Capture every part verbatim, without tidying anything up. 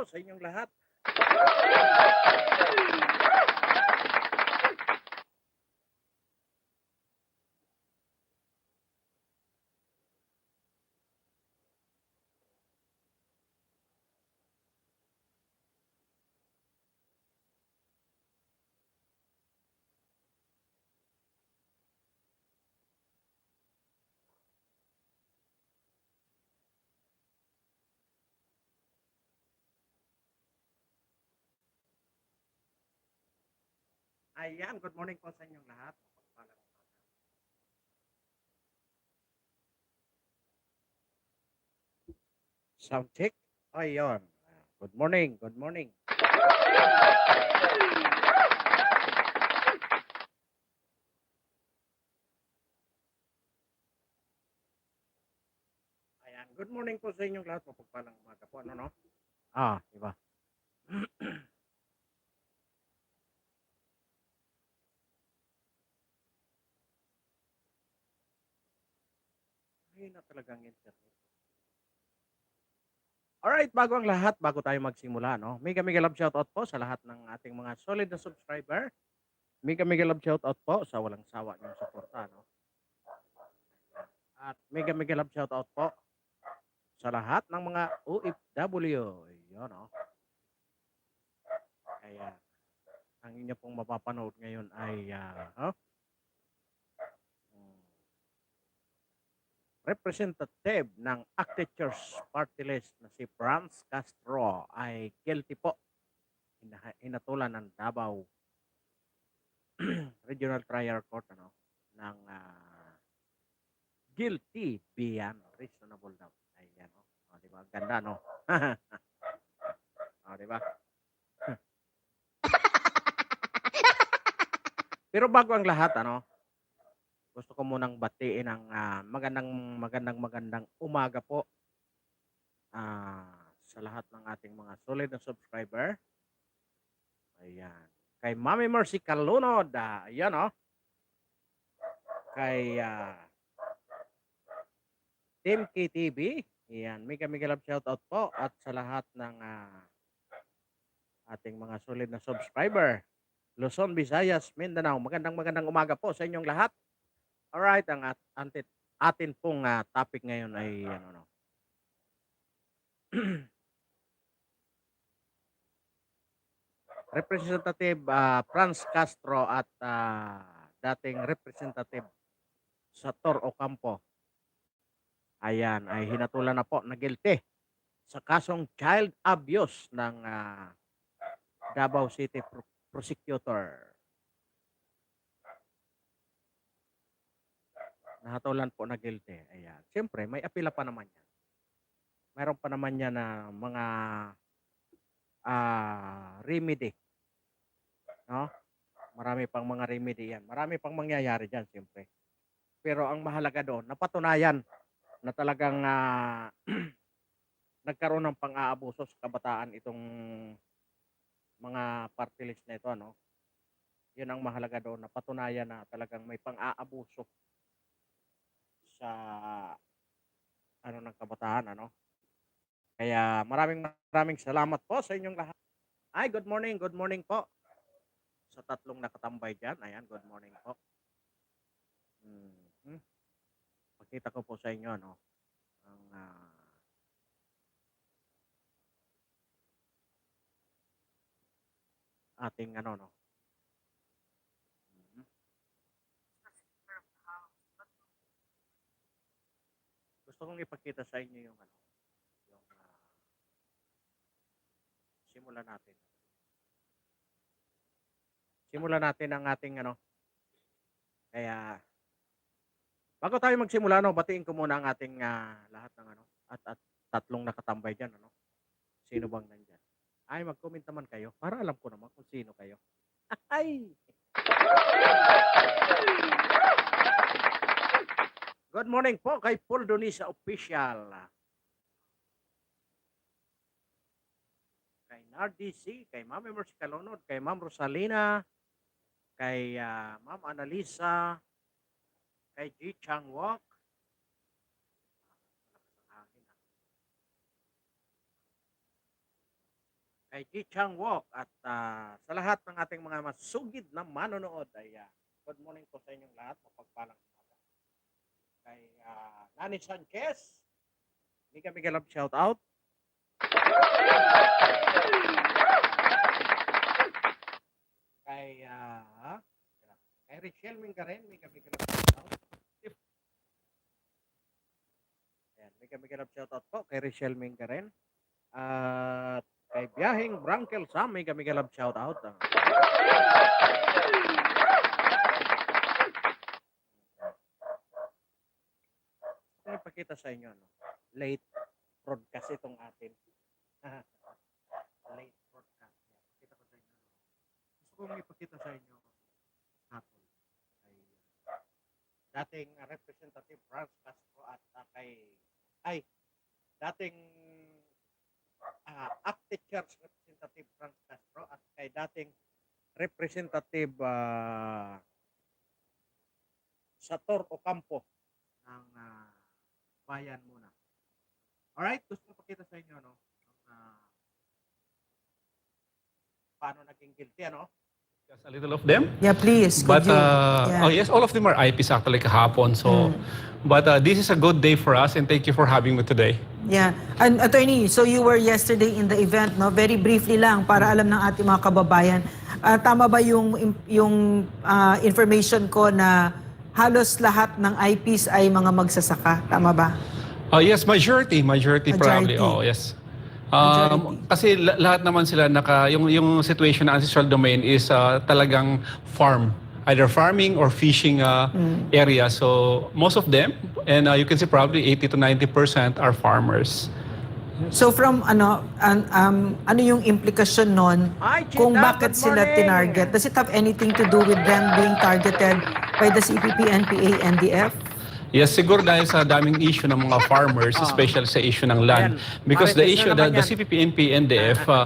sa inyong lahat. Ayan, good morning po sa inyong lahat. Mapagpalang umaga. Sound check. Ayun. Good morning, good morning. Ayan. Good morning po sa inyong lahat. Mapagpalang umaga po. Ano, no? Ah, di ba? Mahina talaga ang internet. Alright, bago ang lahat, bago tayo magsimula, no? Mega, mega love shoutout po sa lahat ng ating mga solid na subscriber. Mega, mega love shoutout po sa walang sawa niyong suporta, no? At mega, mega love shoutout po sa lahat ng mga O F W. Yun, no? Ayan. Ang inyo pong mapapanood ngayon ay, ah, oh? Hmm. Representative ng Active Church Party List na si Franz Castro ay guilty po. Hina-, hinatulan ng Davao Regional Trial Court, ano, ng, ah, guilty beyond reasonable doubt. Ayan, oh. Oh, di ba? Ang ganda, no? Oh, di ba? Pero bago ang lahat, ano, gusto ko munang batiin ang, ah, magandang, magandang, magandang umaga po, ah, sa lahat ng ating mga solid na subscriber. Ayan. Kay Mami Mercy Calunod, ah, ayan, oh. Kay, ah, Team K T V, ayan, mega, mega love shoutout po at sa lahat ng, ah, ating mga solid na subscriber. Luzon, Visayas, Mindanao, magandang, magandang umaga po sa inyong lahat. Alright, ang at-, antit-, atin pong, ah, topic ngayon ay, ano, no? Representative, ah, Franz Castro at, ah, dating Representative Sator Ocampo. Ayan, ay hinatulan na po na guilty sa kasong child abuse ng, ah, Davao City Pro-, Prosecutor. Nahatulan po na guilty. Ayan. Siyempre, may apila pa naman yan. Mayroon pa naman yan na mga, ah, remedy. No? Marami pang mga remedy yan. Marami pang mangyayari dyan, siyempre. Pero ang mahalaga doon, napatunayan na talagang, ah, nagkaroon ng pang-aabuso sa kabataan itong mga party list na ito, ano? Yun ang mahalaga doon, napatunayan na talagang may pang-aabuso sa, ano, ng kabataan, ano? Kaya maraming, maraming salamat po sa inyong lahat. Ay, good morning, good morning po sa tatlong nakatambay diyan. Ayan, good morning po. Mhm. Pakita ko po sa inyo, no, ang, ah, ating ano, no? Mhm. Gusto kong ipakita sa inyo yung ano, yung, ah, simulan natin. Simulan natin ang ating ano. Kaya, bago tayo magsimula, no, batiin ko muna ang ating, ah, lahat ng ano, at, at tatlong nakatambay diyan, ano. Sino bang nandiyan? Ay, mag-comment naman kayo para alam ko naman kung sino kayo. Ay! Good morning po kay Paul Donisa Official. Kay Nardi C, kay Mami Mercy Calunod, kay Ma'am Rosalina, kay, ah, Ma'am Annalisa, kay G Chang Wok. Malakas ang hangin, ah. kay Chi Chang Wook, at, ah, sa lahat ng ating mga masugid na manonood ay, ah, good morning po sa inyong lahat. Mapagpalang umaga. Kay, ah, Nani Sanchez, mega, mega love shout out. Kay, ah, kay Richelle Mingaren, mega, mega love shout out. Ayan, mega, mega love shout out po kay Richelle Mingaren. At kay Biyahing Brankel Sam, mega, mega love shout out. Ah. Gusto ko ipakita sa inyo, no? Late broadcast itong atin. Late broadcast. Pakita ko sa inyo, no? Gusto kong ipakita sa inyo kahapon kay dating Representative Franz Castro at, ah, kay, ay, dating, ah, Acte Church Representative Franz Castro at kay dating Representative, ah, Sator Ocampo ng, ah, Bayan muna. Alright, gusto ko pakita sa inyo, no? Ang, ah, paano naging guilty, ano? Just a little of them. Yeah, please. Could But, you, uh, yeah. Oh, yes, all of them are I Ps actually kahapon. So, Mm. but, uh, this is a good day for us, and thank you for having me today. Yeah. And Attorney, so you were yesterday in the event, no? Very briefly lang, para alam ng ating mga kababayan. Ah, tama ba yung, yung, ah, information ko na halos lahat ng I Ps ay mga magsasaka? Tama ba? Uh, yes, majority, majority probably. Majority. Oh, yes. Um, Majority. Kasi la-, lahat naman sila naka-, yung, yung situation na ancestral domain is, uh, talagang farm. Either farming or fishing, uh, Mm. area. So, most of them, and, uh, you can see probably eighty to ninety percent are farmers. So, from ano, an-, um, ano yung implikasyon nun Hi, kung Chita, bakit good sila morning. tinarget? Does it have anything to do with them being targeted by the C P P, N P A, N D F? Yes, siguro dahil sa daming issue ng mga farmers, Ah. especially sa issue ng land. Ayan. Because the Marites na issue, the, naman the yan. C P P, N P A, N D F, uh,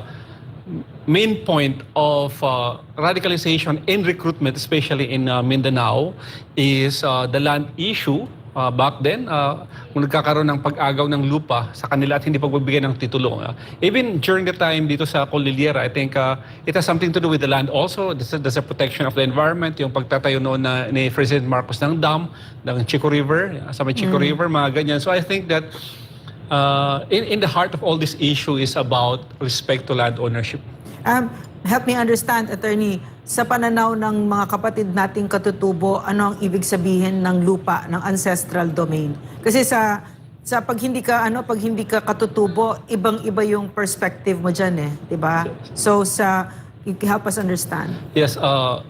main point of, uh, radicalization and recruitment, especially in, uh, Mindanao, is, uh, the land issue. Uh, back then, uh, kung nagkakaroon ng pag-agaw ng lupa sa kanila at hindi pagbibigay ng titulo. Uh, even during the time dito sa Cordillera, I think, uh, it has something to do with the land also. There's a, there's a protection of the environment, yung pagtatayo noon na ni President Marcos ng dam, ng Chico River, sa may Chico Mm. River, mga ganyan. So I think that, uh, in, in the heart of all this issue is about respect to land ownership. Um, help me understand, Attorney, sa pananaw ng mga kapatid nating katutubo, ano ang ibig sabihin ng lupa, ng ancestral domain? Kasi sa, sa pag hindi ka, ano, pag hindi ka katutubo, ibang-iba yung perspective mo diyan eh, di ba? So sa, help us understand. Yes, uh,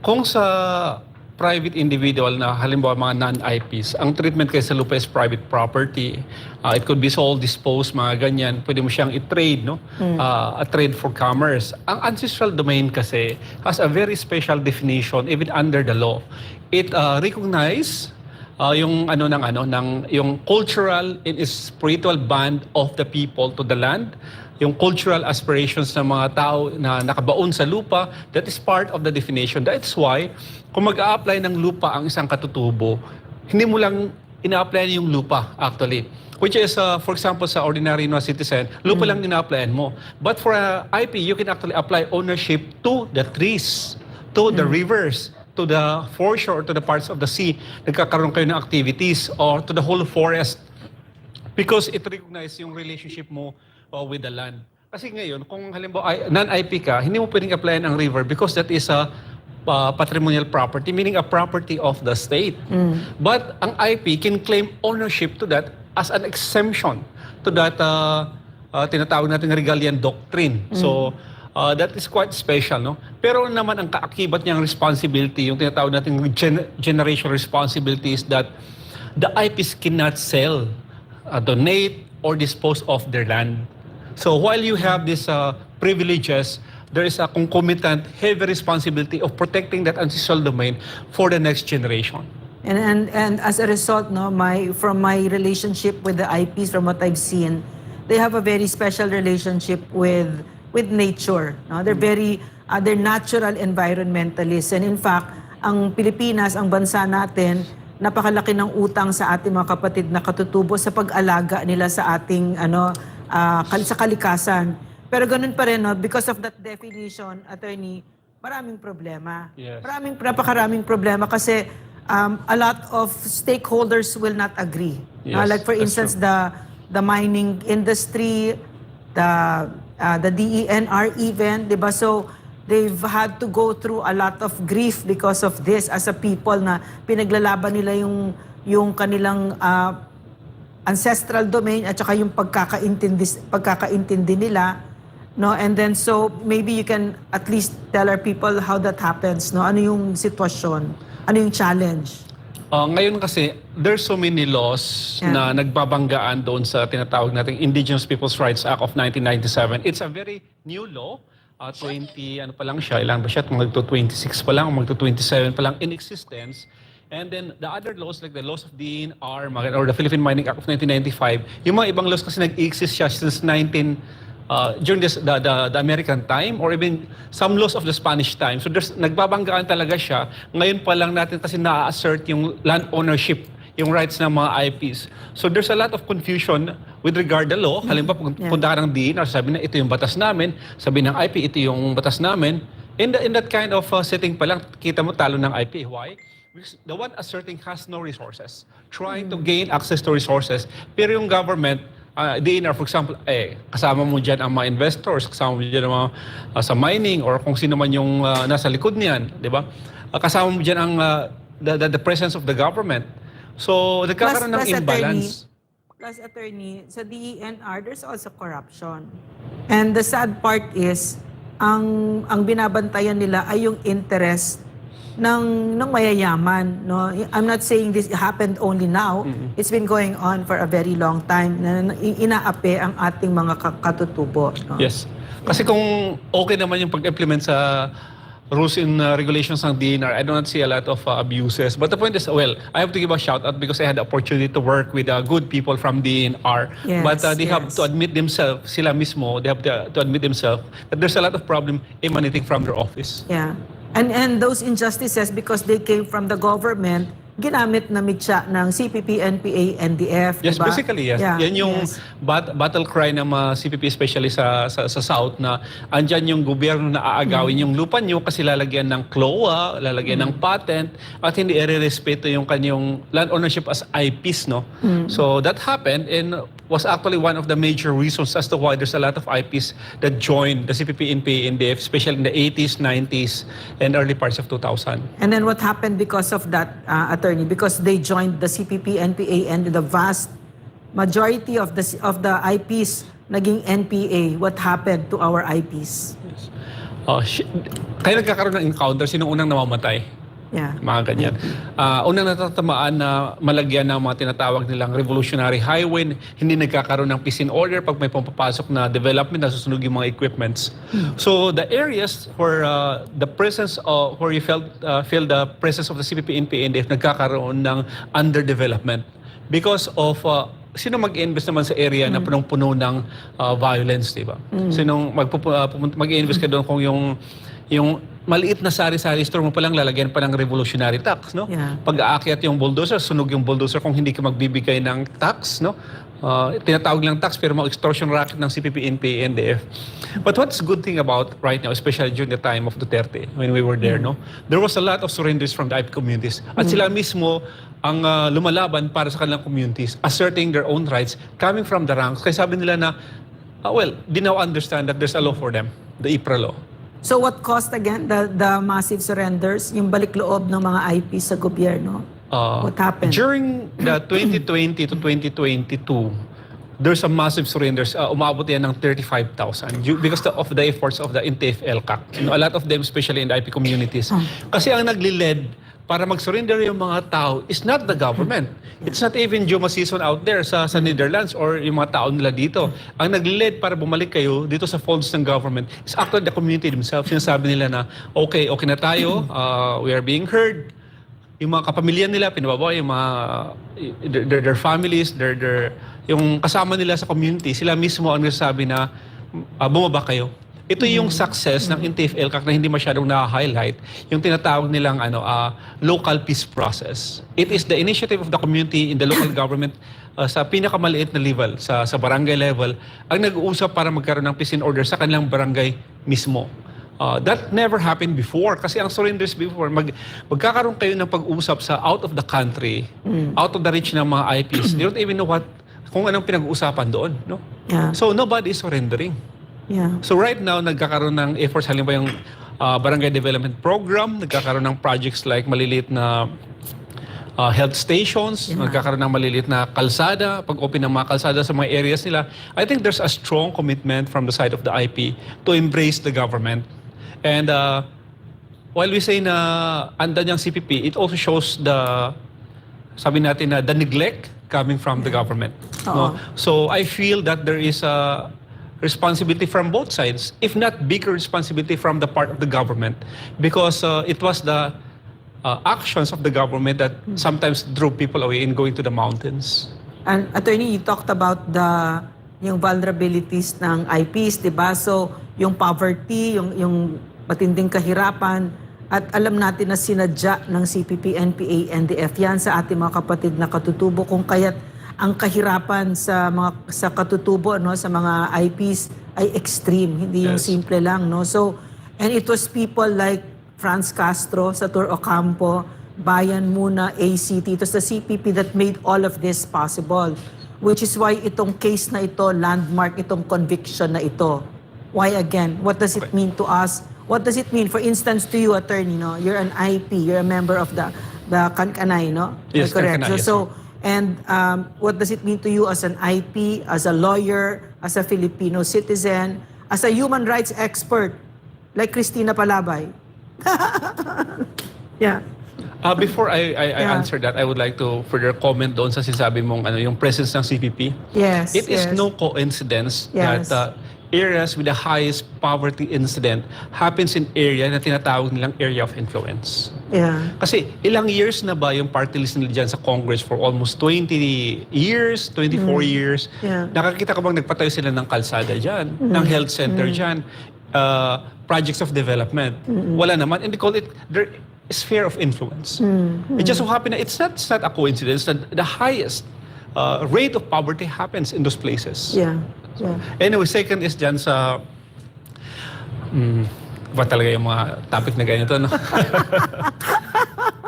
kung sa private individual na, halimbawa, mga non-I Ps, ang treatment kay sa lupa is private property. Uh, it could be sold, disposed, mga ganyan. Pwede mo siyang i-trade, no? Mm. Uh, a trade for commerce. Ang ancestral domain kasi has a very special definition even under the law. It, uh, recognize, uh, yung ano ng ano, ng, yung cultural and spiritual bond of the people to the land, yung cultural aspirations ng mga tao na nakabaon sa lupa, that is part of the definition. That's why, kung mag-a-apply ng lupa ang isang katutubo, hindi mo lang ina-apply yung lupa, actually. Which is, uh, for example, sa ordinary na citizen, lupa Mm. lang ina-applyan mo. But for a I P, you can actually apply ownership to the trees, to the Mm. rivers, to the foreshore, to the parts of the sea, nagkakaroon kayo ng activities, or to the whole forest. Because it recognizes yung relationship mo, uh, with the land. Kasi ngayon, kung halimbawa, I-, non-I P ka, hindi mo pwedeng applyan ang river because that is a, uh, patrimonial property, meaning a property of the state. Mm. But ang I P can claim ownership to that as an exemption to that, uh, uh, tinatawag natin regalian doctrine. Mm. So, uh, that is quite special, no? Pero naman ang kaakibat niyang responsibility, yung tinatawag natin gen-, generation responsibility is that the I Ps cannot sell, uh, donate, or dispose of their land. So while you have these, uh, privileges, there is a concomitant heavy responsibility of protecting that ancestral domain for the next generation. And, and, and as a result, no, my, from my relationship with the I Ps, from what I've seen, they have a very special relationship with, with nature, no? They're Mm. very, uh, they're natural environmentalists. And in fact, ang Pilipinas, ang bansa natin, napakalaki ng utang sa ating mga kapatid na katutubo sa pag-alaga nila sa ating, ano, ah, kal-, sa kalikasan. Pero ganun pa rin, no? Because of that definition, attorney, maraming problema. Yes. Maraming, napakaraming problema kasi, um, a lot of stakeholders will not agree. No? Yes, like, for instance, the, the mining industry, the, uh, the D E N R even, di ba? So, they've had to go through a lot of grief because of this as a people na pinaglalaban nila yung, yung kanilang, uh, ancestral domain at saka yung pagkakaintindi, pagkakaintindi nila, no? And then, so, maybe you can at least tell our people how that happens, no? Ano yung sitwasyon? Ano yung challenge? Ah, ngayon kasi, there's so many laws Yeah. na nagbabanggaan doon sa tinatawag nating Indigenous Peoples' Rights Act of nineteen ninety-seven. It's a very new law. Ah, twenty, ano pa lang siya, ilan ba siya? Magto twenty-six pa lang, magto twenty-seven pa lang in existence. And then the other laws like the laws of D E N R, mga, or the Philippine Mining Act of nineteen ninety-five, yung mga ibang laws kasi nag-exist siya since nineteen, uh, during this, the, the, the American time or even some laws of the Spanish time. So there's, nagbabanggaan talaga siya. Ngayon pa lang natin kasi na-assert yung land ownership, yung rights ng mga I Ps. So there's a lot of confusion with regard the law. Halimbawa, pag Yeah. punta ka ng D E N R, sabi na ito yung batas namin, sabi ng I P, ito yung batas namin. In, the, in that kind of uh, setting pa lang, kita mo talo ng I P. Why? Because the one asserting has no resources, trying to gain access to resources. Pero yung government, ah, D E N R, for example, eh, kasama mo dyan ang mga investors, kasama mo dyan ang mga ah, sa mining or kung sino man yung ah, nasa likod niyan, di ba? Ah, kasama mo dyan ang ah, the, the, the presence of the government. So, nagkakaroon ng Plus, attorney, imbalance. Plus, attorney, sa D E N R, there's also corruption. And the sad part is, ang, ang binabantayan nila ay yung interest ng, ng mayayaman, no? I'm not saying this happened only now. It's been going on for a very long time na, na i- inaapi ang ating mga ka- katutubo, no? Yes. Kasi kung okay naman yung pag-implement sa rules and uh, regulations ng D E N R, I do not see a lot of uh, abuses. But the point is, well, I have to give a shout out because I had the opportunity to work with uh, good people from D E N R. Yes, But uh, they have yes. to admit themselves, sila mismo, they have to, to admit themselves that there's a lot of problem emanating from their office. Yeah. And and those injustices, because they came from the government, ginamit na mitya ng C P P, N P A, N D F, Yes, di ba? Basically, yes. Yeah, Yan yung yes. bat- battle cry ng mga C P P, especially sa, sa, sa South, na andyan yung gobyerno na aagawin yung lupa nyo kasi lalagyan ng CLOA, lalagyan ng patent, at hindi irerespeto yung kanyang land ownership as I Ps, no? So that happened and was actually one of the major reasons as to why there's a lot of I Ps that joined the C P P, N P A, N D F, especially in the eighties, nineties, and early parts of two thousand. And then what happened because of that, uh, attorney? Because they joined the C P P, N P A, and the vast majority of the of the I Ps naging N P A. What happened to our I Ps? Yes. Oh, shi- kaya nagkakaroon ng encounter, sino unang namamatay? Yeah. Mga ganyan. Ah, unang natatamaan na malagyan ng mga tinatawag nilang revolutionary highway, hindi nagkakaroon ng peace and order pag may pumapasok na development, nasusunog yung mga equipments. So the areas where uh, the presence of, where you felt uh, feel the presence of the C P P, N P A, N D F, nagkakaroon ng underdevelopment because of uh, sino mag-invest naman sa area na punong-puno ng uh, violence, di ba? Sinong magpupu- uh, pupunta- mag-invest ka doon kung yung yung maliit na sari-sari store mo pa lang lalagyan pa ng revolutionary tax, no? Yeah. Pag aakyat yung bulldozer, sunog yung bulldozer kung hindi ka magbibigay ng tax, no? Uh, tinatawag lang tax pero mga extortion racket ng C P P, N P A, N D F. But what's good thing about right now, especially during the time of Duterte, when we were there, no? There was a lot of surrenders from the I P communities. At sila mismo ang uh, lumalaban para sa kanilang communities, asserting their own rights, coming from the ranks. Kaya sabi nila na, uh, well, they now understand that there's a law for them, the IPRA law. So what caused again the the massive surrenders, yung balik loob ng mga I P sa gobyerno? Uh, What happened? During the twenty twenty to twenty twenty-two, there's a massive surrenders. Uh, umabot yan ng thirty-five thousand you- because the, of the efforts of the N T F-ELCAC. You know, a lot of them, especially in the I P communities. Kasi ang nagli-lead para mag-surrender yung mga tao is not the government. It's not even Joe Masison out there sa, sa Netherlands or yung mga tao nila dito. Ang nagli-lead para bumalik kayo dito sa folds ng government is actually the community themselves. Sinasabi nila na, okay, okay na tayo, uh, we are being heard. Yung mga kapamilya nila, pinababawi, yung mga, their, their, their families, their, their, yung kasama nila sa community, sila mismo ang nagsasabi na ah, bumaba kayo. Ito yung success ng N T F-ELCAC na hindi masyadong na-highlight, yung tinatawag nilang, ano, ah, local peace process. It is the initiative of the community in the local government, ah, sa pinakamaliit na level, sa, sa barangay level, ang nag-uusap para magkaroon ng peace and order sa kanilang barangay mismo. Ah, that never happened before kasi ang surrenders before, mag-, magkakaroon kayo ng pag-uusap sa out of the country, out of the reach ng mga I Ps. They don't even know what kung anong pinag-uusapan doon, no? Yeah. So, nobody is surrendering. Yeah. So, right now, nagkakaroon ng efforts, halimbawa yung, ah, barangay development program, nagkakaroon ng projects like maliliit na, ah, health stations, nagkakaroon ng maliliit na kalsada, pag-open ng mga kalsada sa mga areas nila. I think there's a strong commitment from the side of the I P to embrace the government. And, ah, while we say na andyan yung C P P, it also shows the, sabi natin na, the neglect coming from the government, no? So, I feel that there is a responsibility from both sides, if not bigger responsibility from the part of the government, because, uh, it was the, uh, actions of the government that sometimes drove people away in going to the mountains. And Attorney, you talked about the, yung vulnerabilities ng I Ps, di ba? So, yung poverty, yung, yung matinding kahirapan, at alam natin na sinadya ng C P P, N P A, N D F yan sa ating mga kapatid na katutubo, kung kaya't ang kahirapan sa mga, sa katutubo, no, sa mga I Ps ay extreme, hindi yung simple lang, no? So, and it was people like Franz Castro, Sator Ocampo, Bayan Muna, A C T. It was the C P P that made all of this possible, which is why itong case na ito, landmark itong conviction na ito. Why again? What does it mean to us? What does it mean, for instance, to you, attorney, no? You're an I P, you're a member of the, the Kankanay, no? Am I correct? Yes, Kankanay, yes, ma'am. So, and, um, what does it mean to you as an I P, as a lawyer, as a Filipino citizen, as a human rights expert? Like Christina Palabay. Yeah. Ah, before I, I, I answer that, I would like to further comment doon sa sinasabi mong, ano, yung presence ng C P P. Yes, yes. It is no coincidence that, uh, areas with the highest poverty incident happens in area na tinatawag nilang area of influence. Yeah. Kasi ilang years na ba yung party list nila dyan sa Congress, for almost twenty years, twenty-four years? Yeah. Nakakita ka bang nagpatayo sila ng kalsada dyan, ng health center dyan? Uh, projects of development. Wala naman. And they call it their sphere of influence. It just so happen na it's not, it's not a coincidence that the highest, uh, rate of poverty happens in those places. Yeah. Yeah. Anyway, second is dyan sa, mm, iba talaga yung mga topic na ganito, no?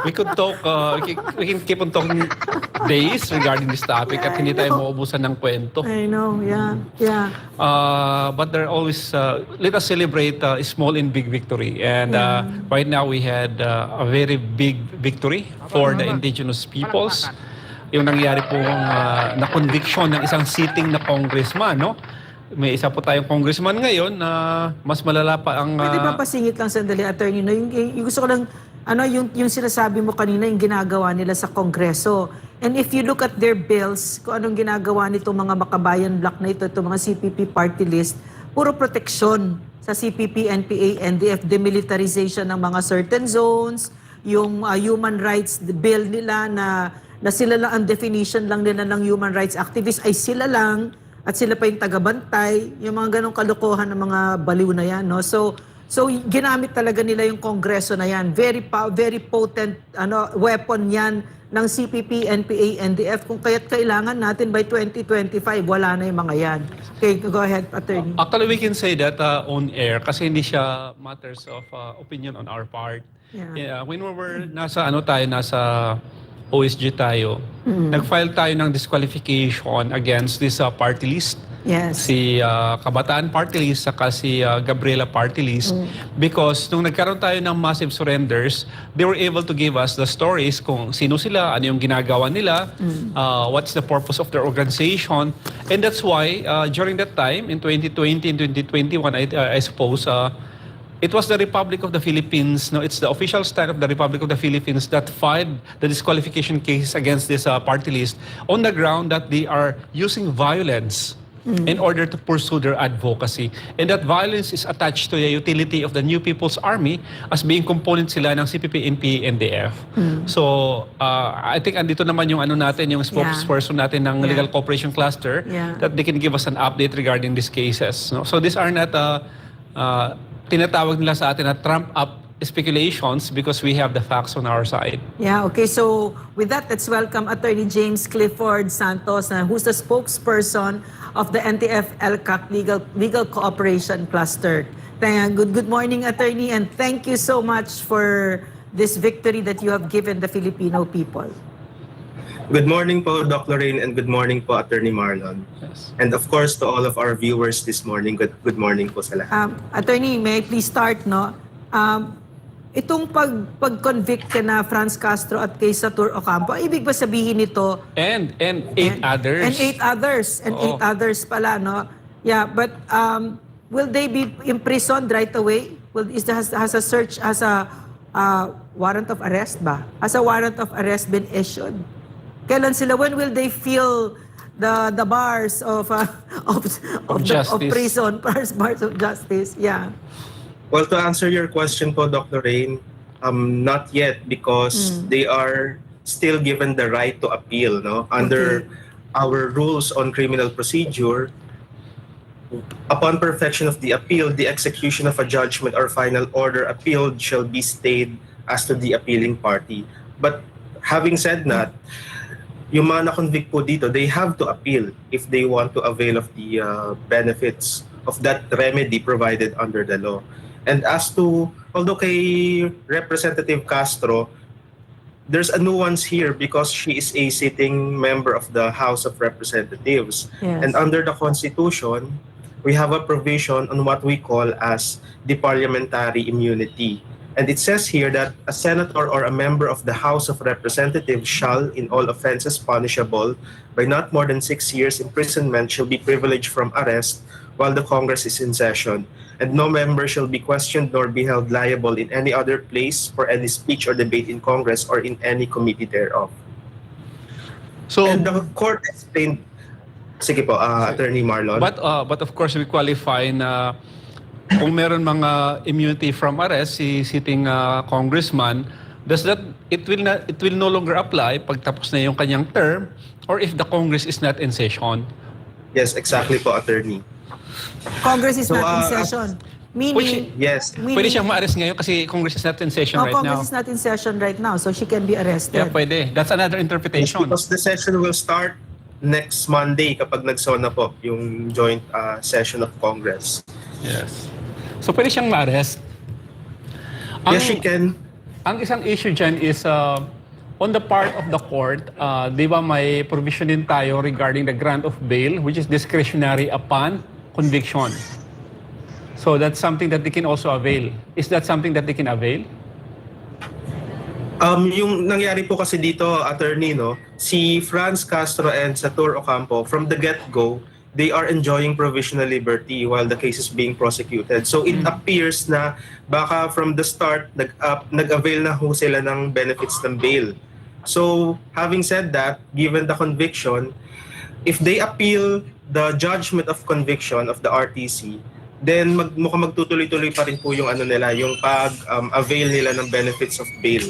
We could talk, uh, we can, we can keep on talking days regarding this topic at hindi tayo mauubusan ng kwento. I know, yeah, yeah. Uh, but there always, uh, let us celebrate, uh, small and big victory. And, uh, right now we had, uh, a very big victory for the indigenous peoples. Yung nangyari pong, uh, na conviction ng isang sitting na congressman, no? May isa po tayong congressman ngayon na mas malala pa ang, ah, pwede ba pasingit lang sandali, attorney, no? Yung, yung, yung gusto ko lang, ano, yung, yung sinasabi mo kanina, yung ginagawa nila sa Kongreso. And if you look at their bills, kung anong ginagawa nitong mga Makabayan bloc na ito, itong mga C P P party list, puro proteksyon sa C P P, N P A, N D F, demilitarization ng mga certain zones, yung, ah, human rights bill nila na, na sila lang, ang definition lang nila ng human rights activist ay sila lang, at sila pa yung tagabantay, yung mga ganong kalokohan ng mga baliw na yan, no? So, so, ginamit talaga nila yung Kongreso na yan. Very pow-, very potent, ano, weapon yan ng C P P, N P A, N D F. Kung kaya't kailangan natin by twenty twenty-five, wala na yung mga yan. Okay, go ahead, attorney. Actually, we can say that, uh, on air kasi hindi siya matters of, uh, opinion on our part. Yeah. Yeah, when we were, nasa ano tayo, nasa O S G tayo, nag-file tayo ng disqualification against this, uh, party list. Yes. Si, uh, Kabataan Party List saka si, uh, Gabriela Party List. Because nung nagkaroon tayo ng massive surrenders, they were able to give us the stories kung sino sila, ano yung ginagawa nila, uh, what's the purpose of their organization. And that's why, uh, during that time, in twenty twenty and twenty twenty-one, I, uh, I suppose, uh, it was the Republic of the Philippines, no, it's the official stand of the Republic of the Philippines that filed the disqualification case against this, uh, party list on the ground that they are using violence in order to pursue their advocacy. And that violence is attached to the utility of the New People's Army as being component sila ng C P P, N P A, N D F. So, uh, I think andito naman yung ano natin, yung spokesperson natin ng Legal Cooperation Cluster that they can give us an update regarding these cases, no? So these are not, uh, ah, tinatawag nila sa atin na trump up speculations because we have the facts on our side. Yeah, okay. So, with that, let's welcome Attorney James Clifford Santos, uh, who's the spokesperson of the N T F-ELCAC Legal, Legal Cooperation Cluster. Thank, good, good morning, Attorney, and thank you so much for this victory that you have given the Filipino people. Good morning po, Doc Lorraine, and good morning po, Attorney Marlon. Yes. And of course, to all of our viewers this morning, good, good morning po sa lahat. Um, Attorney, may I please start, no? Um, itong pag, pag-convict kina Franz Castro at kay Satur Ocampo, ang ibig ba sabihin nito? And, and eight others. And eight others, and eight others pala, no? Yeah, but, um, will they be imprisoned right away? Will, is, has, has a search, has a, uh, warrant of arrest ba? Has a warrant of arrest been issued? Kailan sila, when will they feel the, the bars of, uh, of, of the, of prison, bars, bars of justice? Yeah. Well, to answer your question po, Doc Lorraine, um, not yet because they are still given the right to appeal, no? Under our rules on criminal procedure, upon perfection of the appeal, the execution of a judgment or final order appealed shall be stayed as to the appealing party. But having said that, yung mga na-convict po dito, they have to appeal if they want to avail of the, uh, benefits of that remedy provided under the law. And as to, although kay Representative Castro, there's a nuance here because she is a sitting member of the House of Representatives. Yes. And under the Constitution, we have a provision on what we call as the parliamentary immunity. And it says here that a senator or a member of the House of Representatives shall, in all offenses punishable by not more than six years imprisonment, shall be privileged from arrest while the Congress is in session, and no member shall be questioned nor be held liable in any other place for any speech or debate in Congress or in any committee thereof. So, and the court explained, sige po, uh, Attorney Marlon. But, uh, but of course, we qualify na kung meron mga immunity from arrest si sitting, uh, congressman, does that, it will not, it will no longer apply pagtapos na yung kanyang term or if the Congress is not in session? Yes, exactly po, Attorney. Congress is not in session. Meaning, yes. Pwede siyang ma-arrest ngayon kasi Congress is not in session right now. Congress is not in session right now, so she can be arrested. Yeah, pwede. That's another interpretation. Yes, because the session will start next Monday kapag nag-SONA po yung joint, uh, session of Congress. Yes. So, pwede siyang ma-arrest. Yes, she can. Ang isang issue dyan is, uh, on the part of the court, uh, di ba may provision din tayo regarding the grant of bail, which is discretionary upon conviction. So that's something that they can also avail. Is that something that they can avail? Um, yung nangyari po kasi dito, attorney, no, si Franz Castro and Satur Ocampo, from the get-go, they are enjoying provisional liberty while the case is being prosecuted. So it appears na baka from the start, nag-, uh, nag-avail na ho sila ng benefits ng bail. So, having said that, given the conviction, if they appeal the judgment of conviction of the R T C, then mag-, mukhang magtutuloy-tuloy pa rin po yung ano nila, yung pag, um, avail nila ng benefits of bail.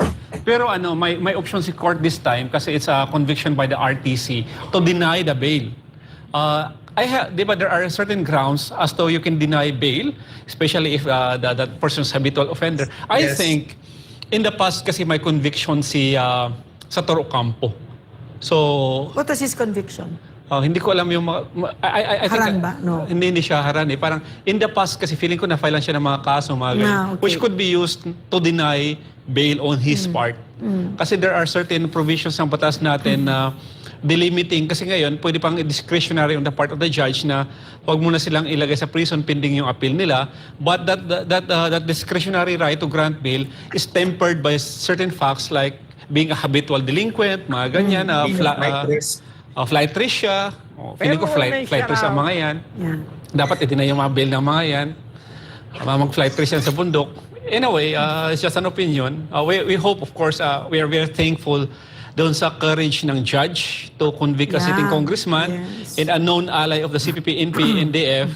Pero ano, may, may option si court this time kasi it's a conviction by the R T C to deny the bail. Uh, I ha-, di ba, there are certain grounds as to you can deny bail, especially if, uh, the, that person is habitual offender. I think, in the past kasi may conviction si, uh, Sator Ocampo. So, what was his conviction? Uh, hindi ko alam yung mga, ma-, I, I, I think, haran ba? No. Hindi, hindi siya haran eh. Parang, in the past kasi feeling ko na-file-an siya ng mga kaso, mga ganyan, which could be used to deny bail on his part. Kasi there are certain provisions ng batas natin na delimiting. Kasi ngayon, pwede pang discretionary on the part of the judge na wag muna silang ilagay sa prison pending yung appeal nila. But that, that, that, uh, that discretionary right to grant bail is tempered by certain facts like being a habitual delinquent, mga ganyan, uh, fla-, uh, uh, flight risk siya. Oh, feeling ko flight, flight risk ang mga yan. Dapat i-deny yung mga bail ng mga yan. Mga mag-flight risk yan sa bundok. Anyway, uh, it's just an opinion. Uh, we, we hope, of course, uh, we are very thankful doon sa courage ng judge to convict a sitting congressman and a known ally of the C P P, N P, N D F,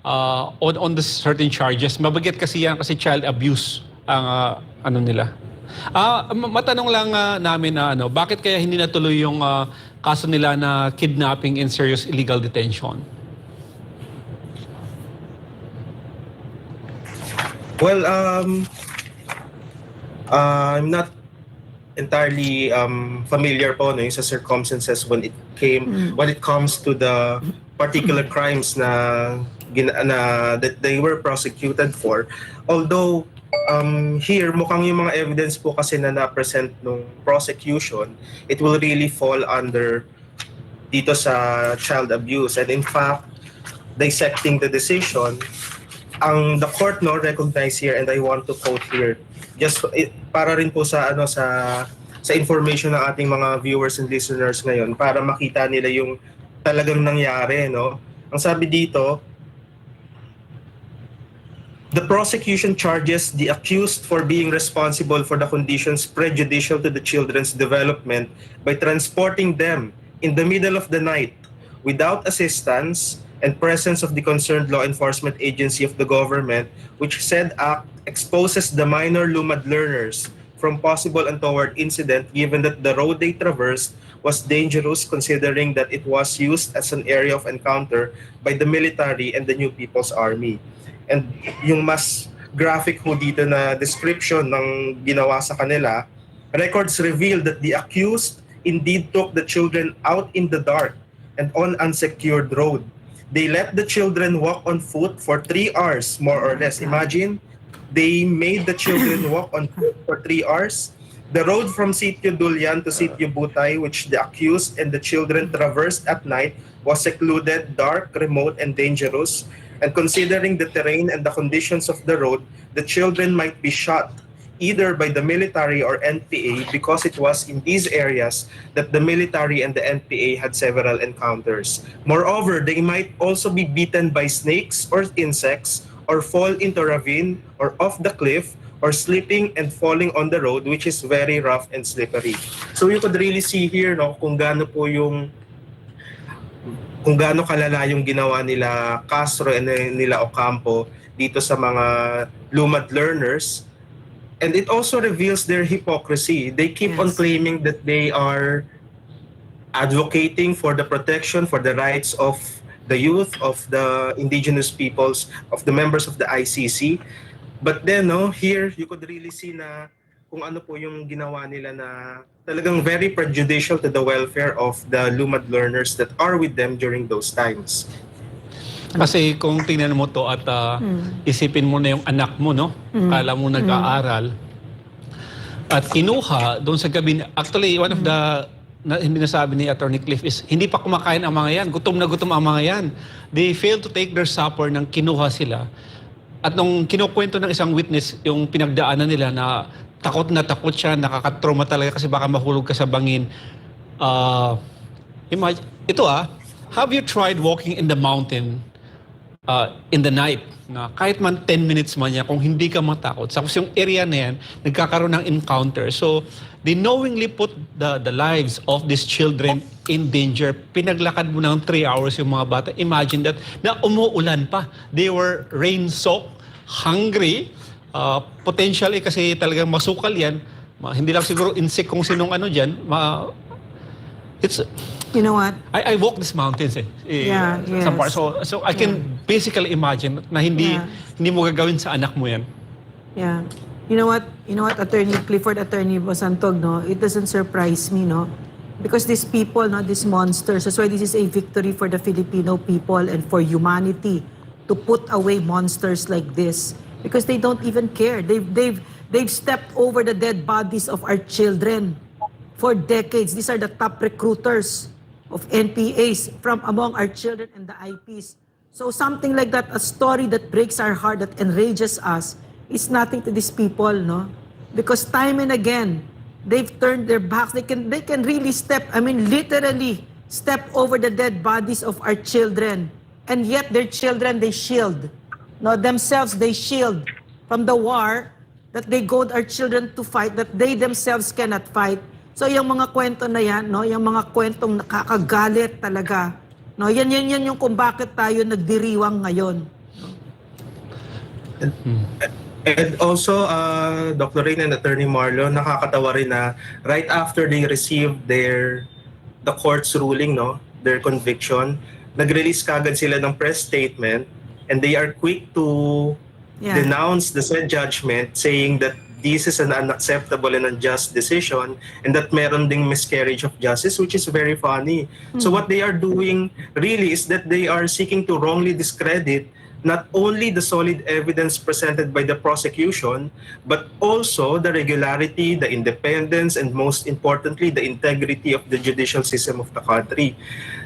uh, on, on the certain charges. Mabigat kasi yan kasi child abuse ang, uh, ano nila. Ah, ma-, matanong lang, uh, namin na ano, bakit kaya hindi natuloy yung, uh, kaso nila na kidnapping and serious illegal detention? Well, um, uh, I'm not entirely, um, familiar po, no, yung sa circumstances when it came, when it comes to the particular crimes na gin-, na that they were prosecuted for. Although, um, here, mukhang yung mga evidence po kasi na na-present nung prosecution, it will really fall under dito sa child abuse. And in fact, dissecting the decision, ang the court, no, recognize here, and I want to quote here, just, eh, para rin po sa, ano, sa, sa information ng ating mga viewers and listeners ngayon, para makita nila yung talagang nangyari, no? Ang sabi dito, the prosecution charges the accused for being responsible for the conditions prejudicial to the children's development by transporting them in the middle of the night without assistance and presence of the concerned law enforcement agency of the government, which said act exposes the minor Lumad learners from possible untoward incident, given that the road they traversed was dangerous, considering that it was used as an area of encounter by the military and the New People's Army. And yung mas graphic ho dito na description ng ginawa sa kanila, records reveal that the accused indeed took the children out in the dark and on unsecured road. They let the children walk on foot for three hours, more or less. Imagine, they made the children walk on foot for three hours. The road from Sitio Dulian to Sitio Butay, which the accused and the children traversed at night, was secluded, dark, remote, and dangerous. And considering the terrain and the conditions of the road, the children might be shot either by the military or N P A, because it was in these areas that the military and the N P A had several encounters. Moreover, they might also be bitten by snakes or insects, or fall into ravine or off the cliff, or slipping and falling on the road, which is very rough and slippery. So you could really see here, no, kung gaano po yung, kung gaano kalala yung ginawa nila Castro and nila Ocampo dito sa mga Lumad learners. And it also reveals their hypocrisy. They keep on claiming that they are advocating for the protection, for the rights of the youth, of the indigenous peoples, of the members of the I C C. But then, no, here, you could really see na kung ano po yung ginawa nila na talagang very prejudicial to the welfare of the Lumad learners that are with them during those times. Kasi kung tingnan mo to at, ah, isipin mo na yung anak mo, no? Kala mo nag-aaral. At kinuha doon sa gabi, actually, one of the, na, hindi nasabi ni Attorney Cliff is, hindi pa kumakain ang mga yan. Gutom na gutom ang mga yan. They failed to take their supper nang kinuha sila. At nung kinukwento ng isang witness yung pinagdaanan nila na takot na takot siya, nakakatrauma talaga kasi baka mahulog ka sa bangin. Ah, imagine, ito ah, have you tried walking in the mountain uh, in the night, na kahit man ten minutes man yan, kung hindi ka matakot. Tapos yung area na yan, nagkakaroon ng encounter. So, they knowingly put the, the lives of these children in danger. Pinaglakad mo ng three hours yung mga bata. Imagine that, na umuulan pa. They were rain-soaked, hungry, uh, potentially kasi talagang masukal yan. Ma, hindi lang siguro insik kung sinong ano dyan. Ma, it's, You know what? I, I walk these mountains eh. eh Yeah, sa, sa yes. part. So, so I can Yeah. basically imagine na hindi Yeah. hindi mo gagawin sa anak mo yan. Yeah. You know what? You know what, Attorney Clifford, Attorney Bosantog, no? It doesn't surprise me, no? Because these people, no, these monsters, that's why this is a victory for the Filipino people and for humanity to put away monsters like this. Because they don't even care. They've, they've, they've stepped over the dead bodies of our children for decades. These are the top recruiters of N P As from among our children and the I Ps. So something like that, a story that breaks our heart, that enrages us, is nothing to these people, no? Because time and again, they've turned their backs. They can, they can really step, I mean, literally step over the dead bodies of our children. And yet their children, they shield. No, themselves, they shield from the war that they go with our children to fight that they themselves cannot fight. So yung mga kwento na yan, no, yung mga kwentong nakakagalit talaga. No, yan, yan, yan yung kung bakit tayo nagdiriwang ngayon. And also, uh, Doc Lorraine and Attorney Marlo, nakakatawa rin na right after they received their, the court's ruling, no, their conviction, nag-release kagad sila ng press statement and they are quick to Yeah. denounced the said judgment, saying that this is an unacceptable and unjust decision and that meron ding miscarriage of justice, which is very funny. So what they are doing really is that they are seeking to wrongly discredit not only the solid evidence presented by the prosecution, but also the regularity, the independence, and most importantly, the integrity of the judicial system of the country.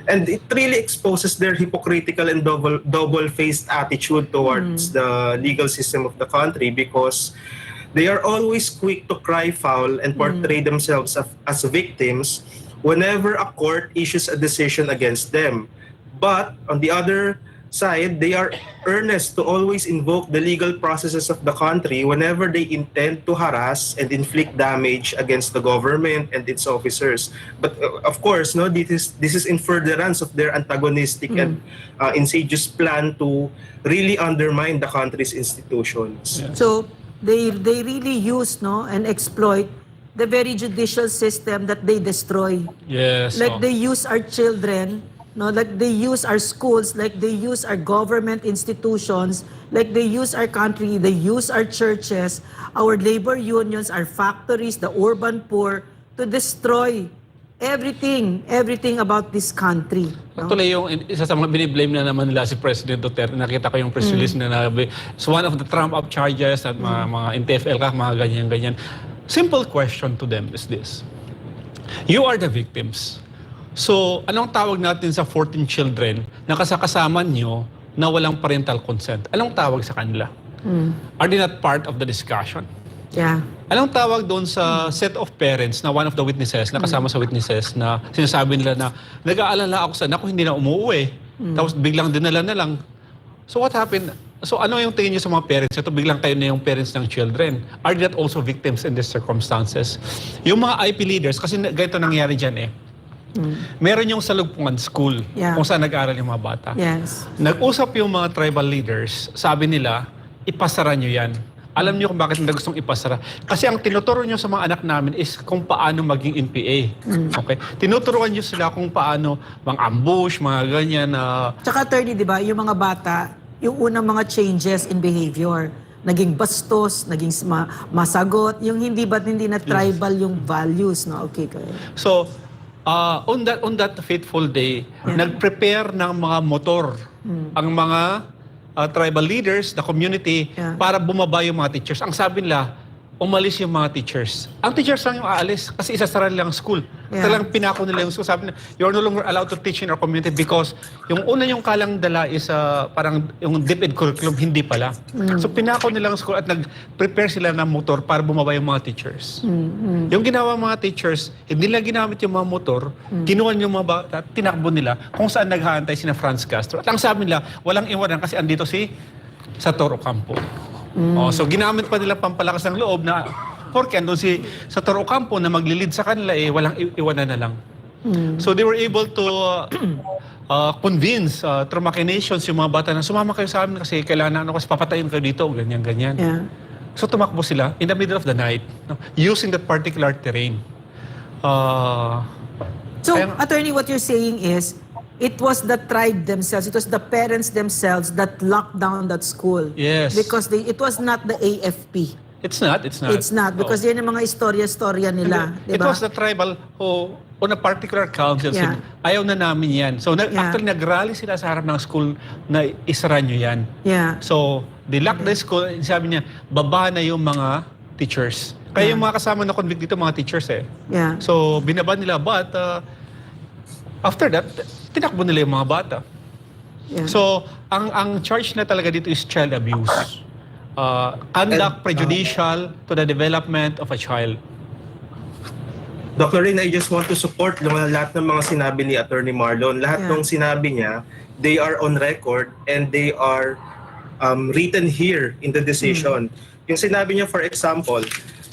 And it really exposes their hypocritical and double, double-faced attitude towards the legal system of the country, because they are always quick to cry foul and portray themselves as, as victims whenever a court issues a decision against them. But on the other side, they are earnest to always invoke the legal processes of the country whenever they intend to harass and inflict damage against the government and its officers. But uh, of course, no, this is this is in furtherance of their antagonistic and uh, insidious plan to really undermine the country's institutions. Yeah. So they they really use, no, and exploit the very judicial system that they destroy. Yes. Like, oh, they use our children, no, like, they use our schools, like, they use our government institutions, like, they use our country, they use our churches, our labor unions, our factories, the urban poor, to destroy everything, everything about this country, no? Actually, yung in-, isa sa mga biniblame na naman nila si President Duterte, nakita ko yung press release na nabi, it's one of the trump up charges at mga, mga N T F L ka, mga ganyan-ganyan. Simple question to them is this. You are the victims. So, anong tawag natin sa fourteen children na kasakasama nyo na walang parental consent? Anong tawag sa kanila? Are they not part of the discussion? Yeah. Anong tawag doon sa set of parents na one of the witnesses, na kasama sa witnesses, na sinasabi nila na, "Nag-aalala ako sa anak ko, hindi na umuwi." Tapos biglang dinala na lang. So what happened? So ano yung tingin niyo sa mga parents na to? Biglang kayo na yung parents ng children. Are they not also victims in these circumstances? Yung mga I P leaders, kasi na-, ganito nangyari dyan eh. Meron yung Salugpungan School, yeah, kung saan nag-aaral yung mga bata. Yes. Nag-usap yung mga tribal leaders, sabi nila, "Ipasara nyo yan." Alam niyo kung bakit nila gustong ipasara? Kasi ang tinuturo nyo sa mga anak namin is kung paano maging N P A. Okay? Tinuturuan nyo sila kung paano mang-ambush, mga ganyan. Ah. Tsaka, attorney, di ba, yung mga bata, yung unang mga changes in behavior, naging bastos, naging s-, ma-, masagot, yung hindi, ba't hindi na tribal yung values, no? Okay, go ahead. So, ah, on that, on that fateful day, nag-prepare ng mga motor ang mga, ah, tribal leaders, the community, para bumaba yung mga teachers. Ang sabi nila, umalis yung mga teachers. Ang teachers lang yung aalis kasi isasara nila ang school. Yeah. Talagang pinako nila yung school. Sabi nila, "You're no longer allowed to teach in our community because yung una yung kalang dala is, ah, parang yung DepEd curriculum, hindi pala." So pinako nila ang school at nag-prepare sila ng motor para bumaba yung mga teachers. Yung ginawa ng mga teachers, hindi nila ginamit yung mga motor, kinuha yung mga bata, tinakbo nila kung saan nag-aantay sina Franz Castro. At ang sabi nila, walang iwanan kasi andito si Senator Ocampo. Oh, so ginamit pa nila pampalakas ng loob na porke andun si Senator Ocampo na maglilid sa kanila, eh, walang i-, iwanan na lang. So they were able to, uh, uh, convince, uh, through machinations yung mga bata na, "Sumama kayo sa amin kasi kailangan na, ano, kasi papatayin kayo dito," ganyan, ganyan. Yeah. So tumakbo sila in the middle of the night, no, using that particular terrain. Uh, So, kaya nga, attorney, what you're saying is, it was the tribe themselves, it was the parents themselves that locked down that school. Yes. Because they, it was not the A F P. It's not, it's not. It's not, because yan ang mga istorya-istorya nila, di ba? It was the tribal who, on a particular council, said, "Ayaw na namin yan." So, nag-, actually, nag-rally sila sa harap ng school na isara nyo yan. Yeah. So, they locked the school, sabi niya, "Baba na yung mga teachers." Kaya yung mga kasama na convict dito, mga teachers eh. Yeah. So, binaba nila, but, uh, after that, tinakbo nila yung mga bata. Yeah. So, ang, ang charge na talaga dito is child abuse. Uh, conduct prejudicial to the development of a child. Doctor Rin, I just want to support yung lahat ng mga sinabi ni Attorney Marlon. Lahat ng sinabi niya, they are on record and they are, um, written here in the decision. Yung sinabi niya, for example,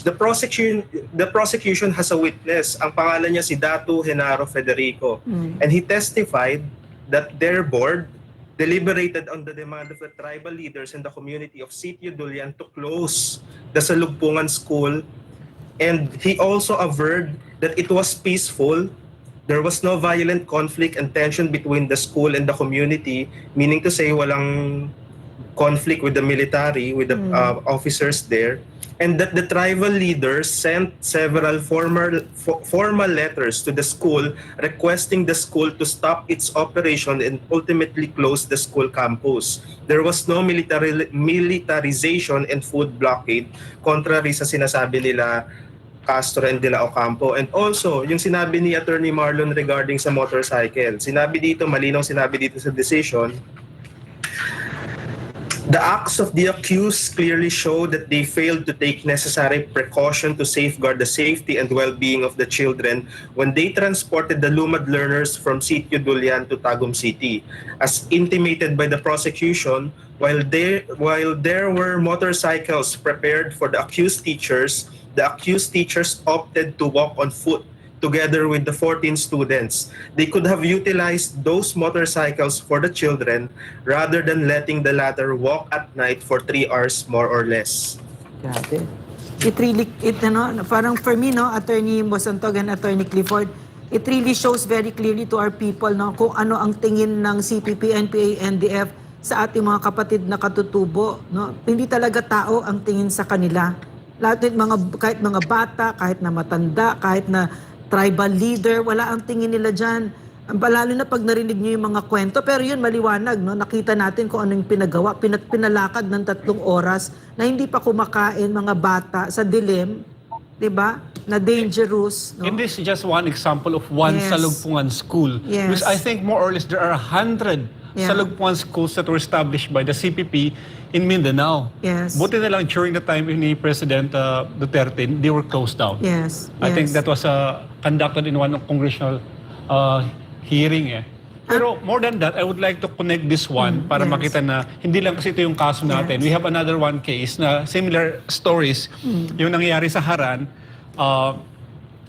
the prosecution, the prosecution has a witness. Ang pangalan niya si Datu Genaro Federico. And he testified that their board deliberated on the demand of the tribal leaders and the community of Sitio Dulian to close the Salugpungan School. And he also averred that it was peaceful. There was no violent conflict and tension between the school and the community, meaning to say walang conflict with the military, with the uh, officers there, and that the tribal leaders sent several formal fo- formal letters to the school requesting the school to stop its operation and ultimately close the school campus. There was no military militarization and food blockade, contrary sa sinasabi nila Castro and De La Ocampo. And also, yung sinabi ni Attorney Marlon regarding sa motorcycle, sinabi dito, malinaw sinabi dito sa decision, the acts of the accused clearly show that they failed to take necessary precaution to safeguard the safety and well-being of the children when they transported the Lumad learners from Sitio Dulian to Tagum City. As intimated by the prosecution, while there, while there were motorcycles prepared for the accused teachers, the accused teachers opted to walk on foot together with the fourteen students. They could have utilized those motorcycles for the children rather than letting the latter walk at night for three hours more or less. Grabe. It really, it, ano, parang for me, no, Attorney Bosantog and Attorney Clifford, it really shows very clearly to our people, no, kung ano ang tingin ng C P P, N P A, N D F sa ating mga kapatid na katutubo, no? Hindi talaga tao ang tingin sa kanila. Lahat ng mga, kahit mga bata, kahit na matanda, kahit na tribal leader, wala ang tingin nila dyan. Ang palalo na pag narinig niyo yung mga kwento, pero yun maliwanag, no? Nakita natin kung ano yung pinagawa, pina- pinalakad ng tatlong oras na hindi pa kumakain mga bata sa dilim, di ba? Na dangerous, no? And this is just one example of one Yes. Salugpungan school, Yes. which I think more or less there are a hundred Yeah. Salugpungan schools that were established by the C P P in Mindanao. Yes. Buti na lang during the time ni President uh, Duterte, they were closed down. Yes. I think Yes. that was uh, conducted in one of congressional uh, hearing eh. Pero more than that, I would like to connect this one Mm, para yes. makita na hindi lang kasi ito yung kaso natin. Yes. We have another one case na similar stories. Mm. Yung nangyayari sa Haran, uh,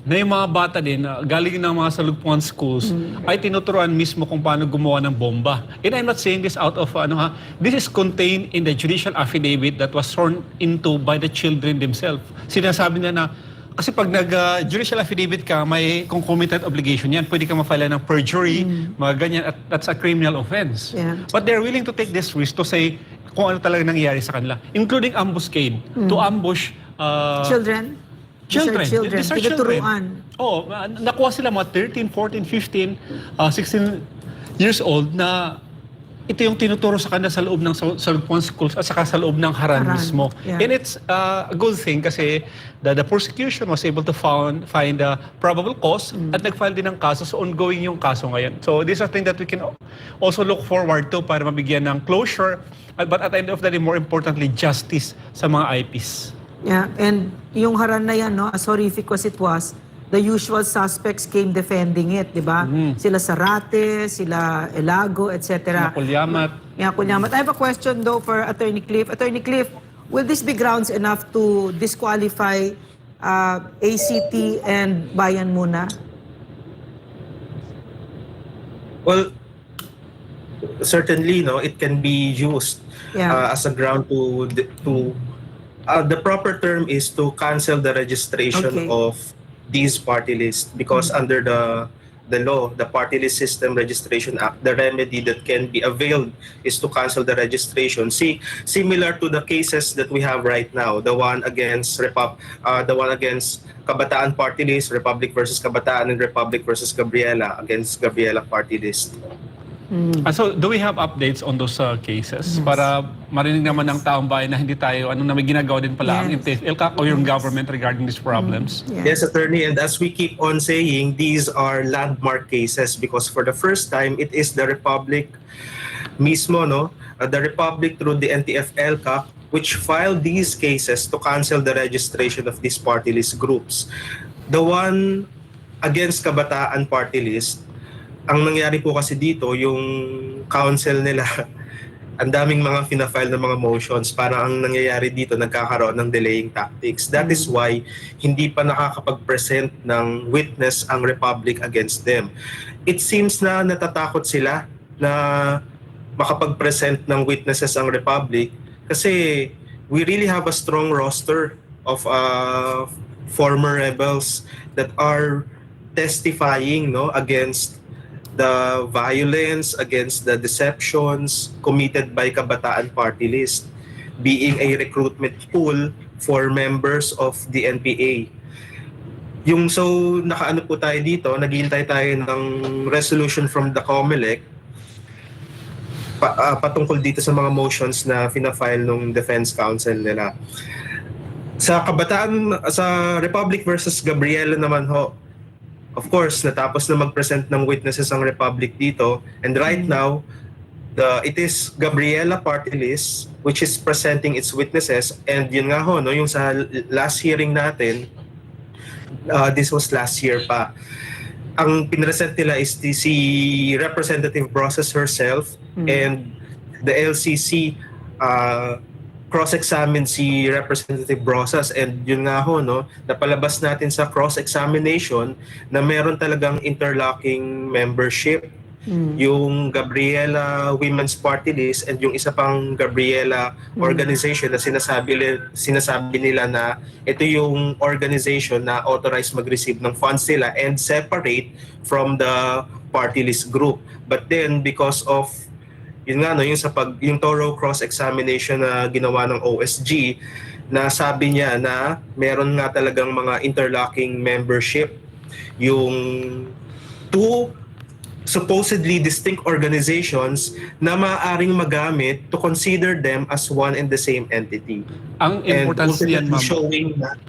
na yung mga bata din, uh, galing ng mga Salugpungan schools, Mm. ay tinuturuan mismo kung paano gumawa ng bomba. And I'm not saying this out of, ano ha, this is contained in the judicial affidavit that was sworn into by the children themselves. Sinasabi na na, kasi pag nag-judicial affidavit ka, may concomitant obligation yan. Pwede ka ma-file ng perjury, Mm. mga ganyan, at that's a criminal offense. Yeah. But they're willing to take this risk to say kung ano talaga nangyayari sa kanila, including ambuscade, Mm. to ambush uh, Children? Children. These are children. These are Tinuturuan. Oo, ah, nakuha sila mga thirteen, fourteen, fifteen, ah, sixteen years old na ito yung tinuturo sa kanila sa loob ng Sal- Salugpungan schools at saka sa loob ng Haran Haran, mismo. yeah. And it's uh, a good thing kasi the, the prosecution was able to found, find a probable cause Mm. at nag-file din ng kaso. So ongoing yung kaso ngayon. So these are things that we can also look forward to para mabigyan ng closure. At, but at the end of the day, more importantly, justice sa mga I Ps. Yeah, and yung Haran na yan, no, as horrific as it was, the usual suspects came defending it, di ba? Mhm. Sila Zarate, sila Elago, et cetera. Nakulyamat. Yeah, Kulyamat. I have a question though for Attorney Cliff. Attorney Cliff, will this be grounds enough to disqualify uh, A C T and Bayan Muna? Well, certainly, no, it can be used Yeah. uh, as a ground to to uh, the proper term is to cancel the registration Okay. of these party lists because Mm. under the the law, the Party List System Registration Act, the remedy that can be availed is to cancel the registration. See, similar to the cases that we have right now, the one against Repub, uh, the one against Kabataan Party List, Republic versus Kabataan, and Republic versus Gabriela against Gabriela Party List. Mm. Ah, so, do we have updates on those uh, cases? Yes. Para marinig naman ng taong bayan na hindi tayo, ano na may ginagawa din pala ang Yes. M T F L CAC o yung Yes. government regarding these problems. Yeah. Yes, attorney, and as we keep on saying, these are landmark cases because for the first time, it is the Republic mismo, no? Uh, the Republic through the N T F L CAC, which filed these cases to cancel the registration of these party list groups. The one against Kabataan Party List, ang nangyari po kasi dito, yung counsel nila, ang daming mga fina-file ng mga motions. Parang ang nangyayari dito, nagkakaroon ng delaying tactics. That is Mm. why hindi pa nakakapag-present ng witness ang Republic against them. It seems na natatakot sila na makapag-present ng witnesses ang Republic kasi we really have a strong roster of uh, former rebels that are testifying, no, against the violence, against the deceptions committed by Kabataan Party List, being a recruitment tool for members of the N P A. Yung, so, nakaano po tayo dito, naghihintay tayo ng resolution from the COMELEC pa, ah, patungkol dito sa mga motions na fina-file nung defense counsel nila. Sa Kabataan, sa Republic versus Gabriela naman ho, of course, natapos na mag-present ng witnesses ang Republic dito. And right now, the, it is Gabriela Party List which is presenting its witnesses. And yun nga ho, no, yung sa last hearing natin, uh, this was last year pa. Ang pinresent nila is the, si Representative Brosas herself and the L C C, uh, cross-examined si Representative Brosas, and yun nga ho, no, napalabas natin sa cross-examination na meron talagang interlocking membership, yung Gabriela Women's Party List and yung isa pang Gabriela organization na sinasabi, sinasabi nila na ito yung organization na authorized mag-receive ng funds nila and separate from the party list group. But then, because of, yun nga, no, yung sa pag, yung thorough cross-examination na ginawa ng O S G, nasabi niya na meron nga talagang mga interlocking membership yung two supposedly distinct organizations na maaaring magamit to consider them as one and the same entity. Ang importance niyan, ma'am, showing na,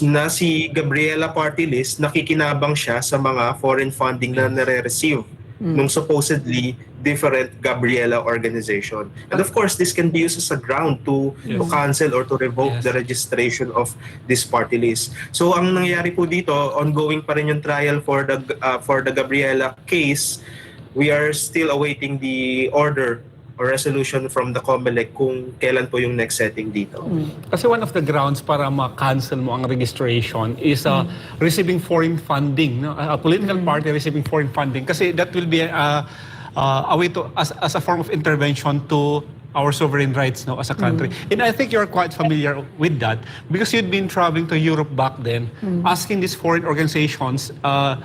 na si Gabriela Party List, nakikinabang siya sa mga foreign funding na nare-receive nung supposedly different Gabriela organization. And of course, this can be used as a ground to, to cancel or to revoke the registration of this party list. So, ang nangyayari po dito, ongoing pa rin yung trial for the, uh, for the Gabriela case. We are still awaiting the order or resolution from the COMELEC kung kailan po yung next setting dito. Kasi one of the grounds para ma-cancel mo ang registration is, uh, receiving foreign funding, no? A political party receiving foreign funding. Kasi that will be, uh, uh, a way to, as, as a form of intervention to our sovereign rights, no, as a country. And I think you're quite familiar with that because you'd been traveling to Europe back then, asking these foreign organizations, uh,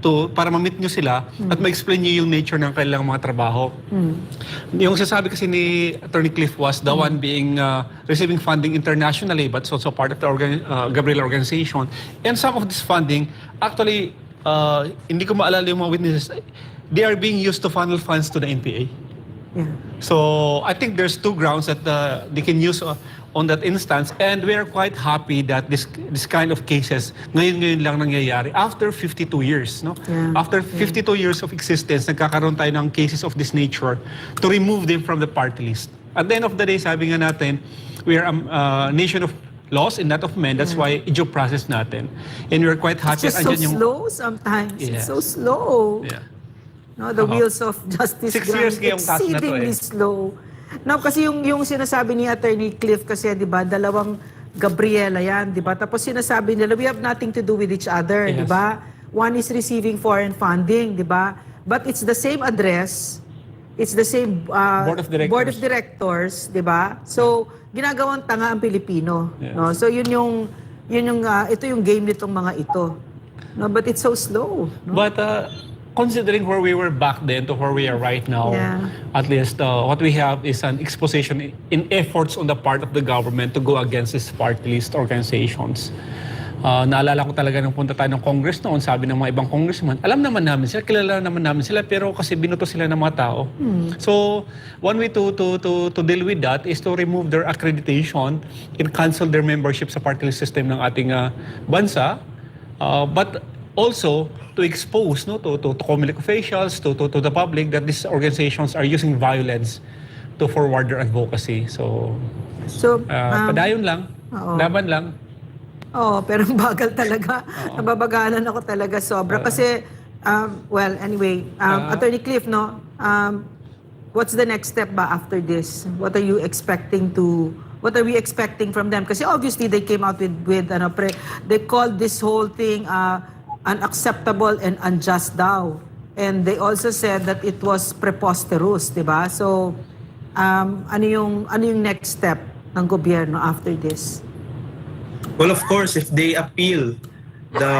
to, para ma-meet nyo sila at ma-explain nyo yung nature ng kanilang mga trabaho. Yung sasabi kasi ni Attorney Cliff was the one being, uh, receiving funding internationally, but it's also part of the organ-, uh, Gabriela organization. And some of this funding, actually, uh, hindi ko maalala yung mga witnesses, they are being used to funnel funds to the N P A. So I think there's two grounds that, uh, they can use, uh, on that instance, and we are quite happy that this, this kind of cases ngayon-ngayon lang nangyayari after fifty-two years, no? After fifty-two years of existence, nagkakaroon tayo ng cases of this nature to remove them from the party list. At the end of the day, sabi nga natin, we are a, uh, nation of laws and not of men. That's why i-due process natin. And we're quite happy. It's just so slow sometimes. It's so slow. No, the wheels of justice grind exceedingly slow. Now, kasi yung, yung sinasabi ni Attorney Cliff kasi, di ba, dalawang Gabriela yan, di ba? Tapos sinasabi nila, we have nothing to do with each other, di ba? One is receiving foreign funding, di ba? But it's the same address, it's the same, uh, board of directors, di ba? So, ginagawang tanga ang Pilipino, no? So, yun yung, yun yung, uh, ito yung game nitong mga ito. No, but it's so slow, no? But, uh, considering where we were back then to where we are right now, at least, uh, what we have is an exposition in efforts on the part of the government to go against these party list organizations. Uh, naalala ko talaga nung punta tayo ng Congress noon, sabi ng mga ibang congressman, alam naman namin sila, kilala naman namin sila, pero kasi binoto sila ng mga tao. So, one way to, to, to, to deal with that is to remove their accreditation and cancel their membership sa party list system ng ating, uh, bansa. Uh, but also to expose, no, to, to, to COMELEC officials, to, to, to the public that these organizations are using violence to forward their advocacy. So, So, uh, um, padayon lang, oo. Laban lang. Oo, pero ang bagal talaga. Nababagalan ako talaga sobra. Kasi, um, well, anyway, um, Ah. Attorney Cliff, no? Um, what's the next step ba after this? What are you expecting to, what are we expecting from them? Kasi obviously they came out with, with ano, pre, they called this whole thing, uh, unacceptable and unjust daw. And they also said that it was preposterous, di ba? So, um, ano yung, ano yung next step ng gobyerno after this? Well, of course, if they appeal the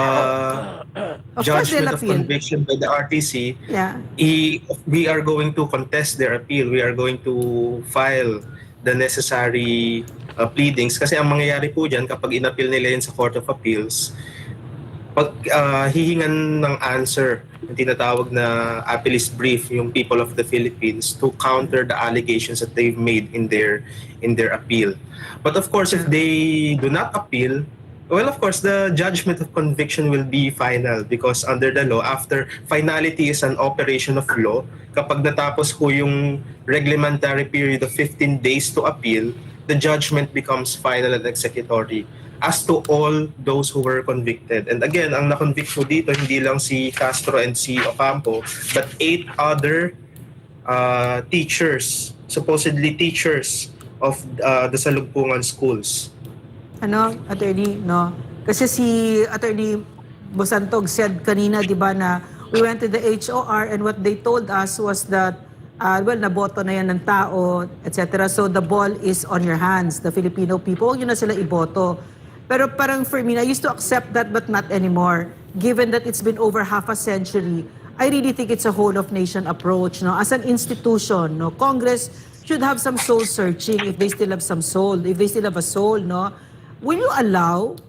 Of course, they'll appeal. Judgment of conviction by the R T C, yeah, i-, we are going to contest their appeal. We are going to file the necessary, uh, pleadings. Kasi ang mangyayari po diyan, kapag inappeal nila yun sa Court of Appeals, pag, ah, hihingan ng answer, yung tinatawag na appellee's brief, yung people of the Philippines to counter the allegations that they've made in their, in their appeal. But of course, if they do not appeal, well, of course, the judgment of conviction will be final because under the law, after, finality is an operation of law. Kapag natapos po yung reglementary period of fifteen days to appeal, the judgment becomes final and executory as to all those who were convicted. And again, ang na-convict po dito, hindi lang si Castro and si Ocampo, but eight other, uh, teachers, supposedly teachers of, uh, the Salugpungan schools. Ano, attorney, no? Kasi si Attorney Bosantog said kanina, di ba, na we went to the H O R and what they told us was that, ah, well, naboto na yan ng tao, et cetera. So the ball is on your hands, the Filipino people. Huwag niyo na sila iboto. Pero parang for me, I used to accept that but not anymore. Given that it's been over half a century, I really think it's a whole of nation approach, no? As an institution, no? Congress should have some soul searching if they still have some soul, if they still have a soul, no? Will you allow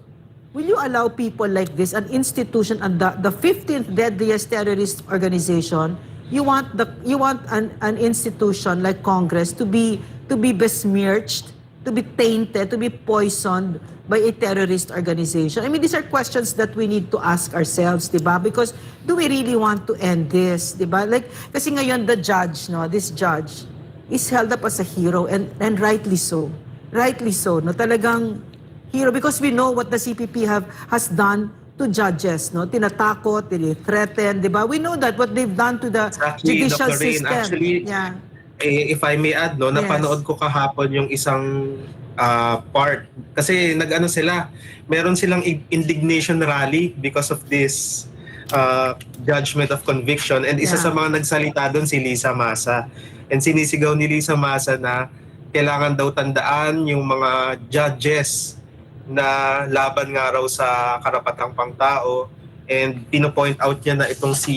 Will you allow people like this, an institution, and the, the fifteenth deadliest terrorist organization, you want the, you want an, an institution like Congress to be, to be besmirched, to be tainted, to be poisoned by a terrorist organization? I mean, these are questions that we need to ask ourselves, di ba? Because do we really want to end this, di ba? Like, kasi ngayon, the judge, no, this judge is held up as a hero, and, and rightly so. Rightly so, no? Talagang hero, because we know what the C P P have, has done to judges, no? Tinatakot, tini-threaten, di ba? We know that what they've done to the judicial system. Exactly, Doctor Rain. Actually, eh, if I may add, no, napanood ko kahapon yung isang, ah, part. Kasi nag-ano sila, meron silang ig-, indignation rally because of this, ah, judgment of conviction. And isa sa mga nagsalita doon si Lisa Masa. And sinisigaw ni Lisa Masa na kailangan daw tandaan yung mga judges na laban nga raw sa karapatang pangtao, and pino-point out niya na itong si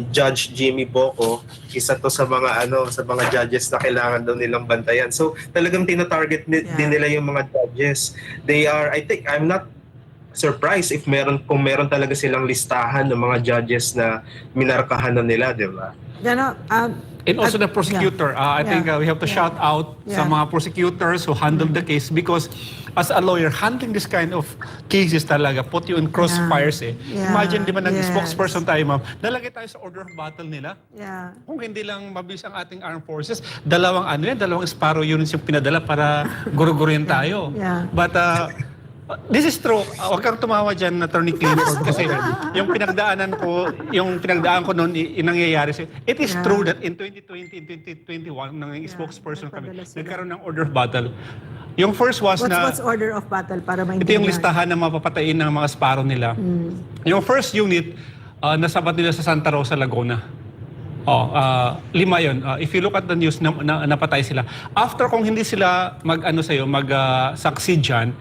Judge Jimmy Boco, isa to sa mga, ano, sa mga judges na kailangan daw nilang bantayan. So, talagang tina-target ni-, din nila yung mga judges. They are, I think, I'm not surprised if meron, kung meron talaga silang listahan ng mga judges na minarkahan na nila, di ba? Gano, um, and also the prosecutor, uh, I think, uh, we have to shout out sa mga prosecutors who handled the case, because as a lawyer, handling this kind of cases talaga put you in crossfires, eh. Imagine, di ba, naging spokesperson tayo, ma'am. Nalagay tayo sa order of battle nila. Kung hindi lang mabilis ang ating armed forces, dalawang ano yan, dalawang Sparrow units yung pinadala para guro-guroin tayo. But, uh, this is true. Uh, huwag kang tumawa dyan, Attorney Clifford, kasi yung pinagdaanan ko, yung pinagdaan ko noon, i-, yung nangyayari sa, it is true that in twenty twenty, in twenty twenty-one, nang spokesperson kami, nagkaroon ng order of battle. Yung first was na, what's order of battle para maintindihan? Ito yung listahan ng mga papatayin ng mga Sparrow nila. Yung first unit, ah, nasabat nila sa Santa Rosa, Laguna. Oh, ah, lima yun. Ah, if you look at the news, na, na, napatay sila. After, kung hindi sila mag-ano sa'yo, mag, ah, succeed dyan,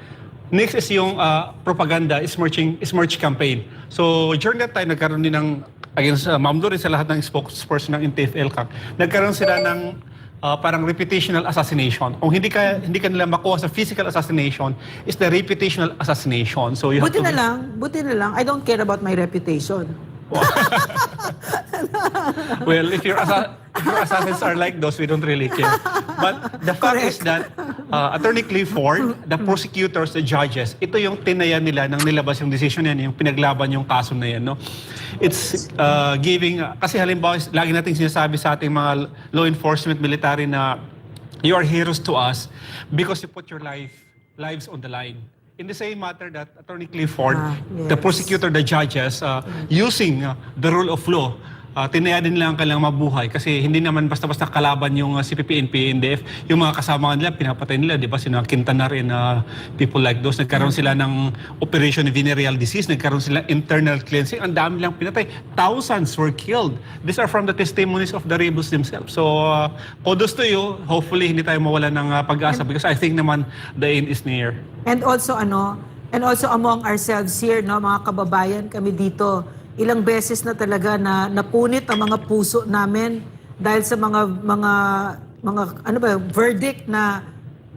next is yung, ah, propaganda, smirching, smirch campaign. So, during that time, nagkaroon din ng, against, ah, Ma'am Lori, sa lahat ng spokesperson ng N T F-ELCAC, nagkaroon sila ng, ah, parang reputational assassination. Kung hindi ka, hindi ka nila makuha sa physical assassination, is the reputational assassination. So, you have to be... Buti na lang, buti na lang, I don't care about my reputation. Well, if your assa-, if your assassins are like those, we don't really care. But the fact is that, uh, Attorney Clifford, the prosecutors, the judges, ito yung tinaya nila nang nilabas yung decision na yan, yung pinaglaban yung kaso na yan, no? It's, uh, giving, uh, kasi halimbawa, lagi nating sinasabi sa ating mga law enforcement, military na, "You are heroes to us because you put your life, lives on the line." In the same matter that Attorney Clifford, the prosecutor, the judges, uh, using, uh, the rule of law, uh, tinaya din nila ang kanilang mabuhay kasi hindi naman basta-basta kalaban yung, uh, C P P, N P A, N D F. Yung mga kasama nila, pinapatay nila, di ba? Sina Quintanar and, uh, people like those. Nagkaroon sila ng Operation Venereal Disease, nagkaroon sila internal cleansing. Ang dami nilang pinatay. Thousands were killed. These are from the testimonies of the rebels themselves. So, uh, kudos to you. Hopefully, hindi tayo mawala ng, uh, pag-asa because I think naman the end is near. And also, ano, and also among ourselves here, no, mga kababayan, kami dito, ilang beses na talaga na napunit ang mga puso namin dahil sa mga, mga, mga, ano ba, verdict na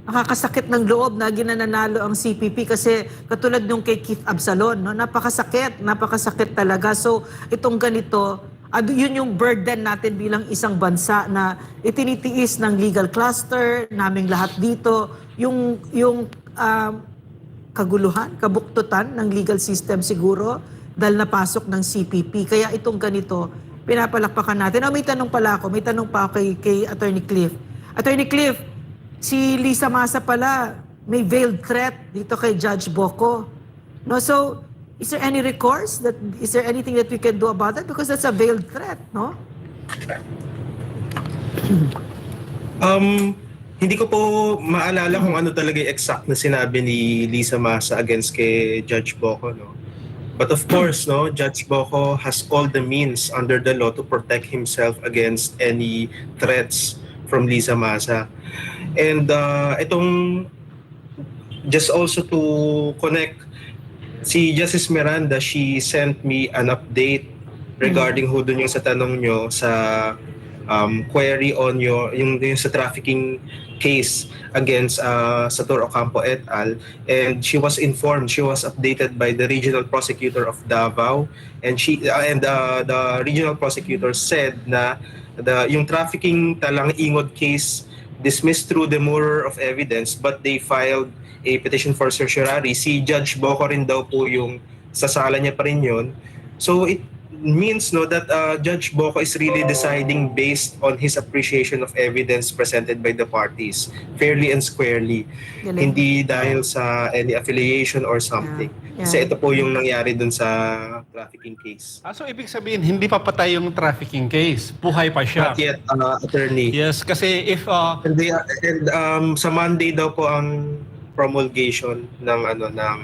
nakakasakit ng loob na ginananalo ang C P P kasi katulad nung kay Keith Absalon, no? Napakasakit, napakasakit talaga. So, itong ganito, ah, yun yung burden natin bilang isang bansa na itinitiis ng legal cluster, naming lahat dito, yung, yung, ah, kaguluhan, kabuktutan ng legal system siguro dahil napasok ng C P P. Kaya itong ganito, pinapalakpakan natin. Oh, may tanong pala ako, may tanong pa ako kay, kay Attorney Cliff. Attorney Cliff, si Lisa Masa pala, may veiled threat dito kay Judge Boco. No, so, is there any recourse? That, is there anything that we can do about that? Because that's a veiled threat, no? Um, hindi ko po maalala kung ano talaga yung exact na sinabi ni Lisa Masa against kay Judge Boco, no? But of course, no, Judge Boco has all the means under the law to protect himself against any threats from Lisa Masa. And uh, itong, just also to connect, si Justice Miranda, she sent me an update regarding ho dun yung sa tanong nyo sa um, query on your, yung, yung sa trafficking case against uh, Satur Ocampo et al. And she was informed, she was updated by the regional prosecutor of Davao. And she uh, and uh, the regional prosecutor said na the, yung trafficking talang ingod case dismissed through demurrer of evidence, but they filed a petition for certiorari. Si Judge Boco rin daw po yung sasala niya pa rin yun. So it means, no, that uh, Judge Boco is really deciding based on his appreciation of evidence presented by the parties, fairly and squarely. Galing. Hindi dahil sa any affiliation or something. Yeah. Kasi ito po yung nangyari dun sa trafficking case. Ah, so ibig sabihin, hindi pa patay yung trafficking case. Buhay pa siya. Not yet, uh, attorney. Yes, kasi if uh, And, they, and um, sa Monday daw po ang promulgation ng ano ng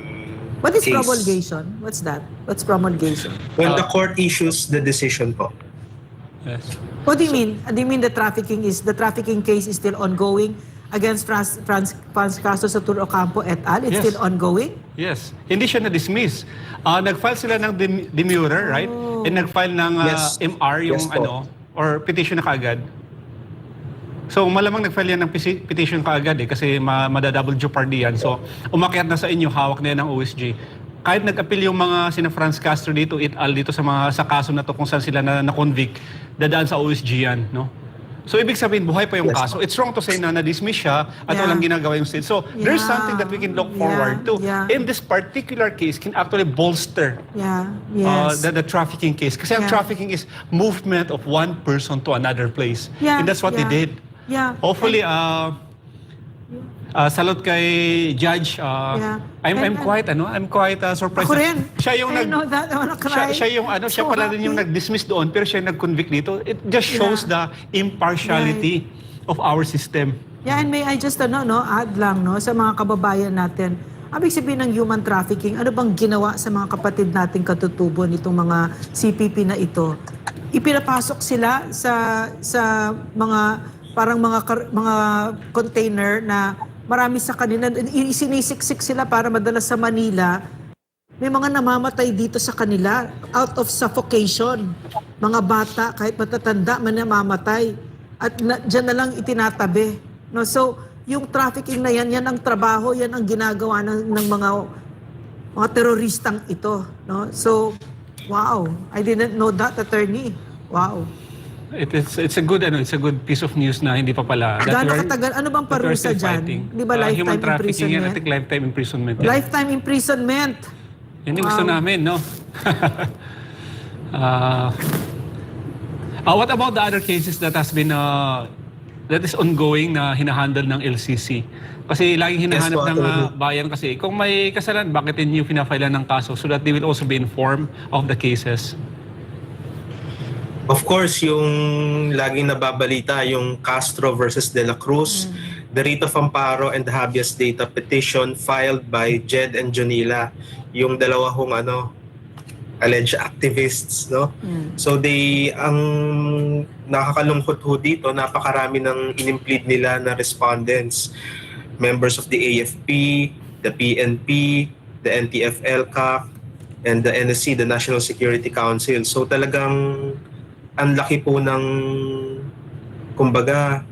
What is case. Promulgation? What's that? What's promulgation? When the Ah. Court issues the decision po. Yes. What do you mean? Do you mean the trafficking is the trafficking case is still ongoing against Franz, Franz, Franz Castro Satur Ocampo et al? It's Yes. Still ongoing? Yes. Hindi siya na-dismiss. Ah, nag-file sila ng dem- demurrer, right? Oh. And nag-file ng ah, Yes. M R yung Yes po. Ano, or petition na kaagad. So malamang nag-file yan ng pisi- petition kaagad eh kasi ma- mada-double jeopardy yan. So umakyat na sa inyo, hawak na yan ng O S G. Kahit nag-appeal yung mga sina Franz Castro dito, et al dito sa mga sa kaso na to kung saan sila na, na-convict, dadaan sa O S G yan, no? So ibig sabihin buhay pa yung Yes, kaso. It's wrong to say na na-dismiss siya at Yeah. walang ginagawa yung state. So there's Yeah. something that we can look Yeah. forward to. Yeah. In this particular case can actually bolster Yeah. uh, Yes. the, the trafficking case. Kasi ang Yeah. Trafficking is movement of one person to another place. Yeah, And that's what they yeah. did. Yeah. Hopefully, uh, uh, salute kay Judge. Uh, Yeah. I'm, I'm And, uh, quite, ano, I'm quite uh, surprised. Ako rin. Siya yung I nag- know that. I wanna siya, cry. siya yung ano, siya So pala rin yung happy. Nag-dismiss doon, pero siya yung nag-convict dito. It just shows Yeah. The impartiality of our system. Yeah, and may I just ano, no, add lang, no, sa mga kababayan natin. Ibig sabihin ng human trafficking, ano bang ginawa sa mga kapatid nating katutubo nitong mga C P P na ito? Ipinapasok sila sa sa mga parang mga kar- mga container na marami sa kanila, i- isinisiksik sila para madala sa Manila. May mga namamatay dito sa kanila out of suffocation. Mga bata, kahit matatanda, may namamatay. At na, dyan na lang itinatabi. No? So, yung trafficking na yan, yan ang trabaho, yan ang ginagawa ng, ng mga mga teroristang ito. No? So, wow. I didn't know that, attorney. Wow. It is, it's a good, ano, it's a good piece of news na hindi pa pala. that Gaano we're- katagal? Ano bang that we're parusa still dyan? Fighting. Di ba Ah, lifetime human trafficking yan, I imprisonment? think lifetime imprisonment yan. Lifetime imprisonment. Yun yung gusto Wow. namin, no? Ah, ah, what about the other cases that has been uh, that is ongoing na hinahandle ng L C C? Kasi laging hinahanap Yes po, ng uh, Attorney. bayan kasi kung may kasalan, bakit ninyo pinafile ng kaso so that they will also be informed of the cases? Of course, yung laging nababalita, yung Castro versus De La Cruz, the writ of amparo and the habeas data petition filed by Jed and Jonila, yung dalawa hong ano, alleged activists, no? Mm. So they, ang nakakalungkot ho dito, napakarami ng inimplead nila na respondents, members of the A F P, the P N P, the N T F-ELCAC, and the N S C, the National Security Council. So talagang ang laki po ng, kumbaga,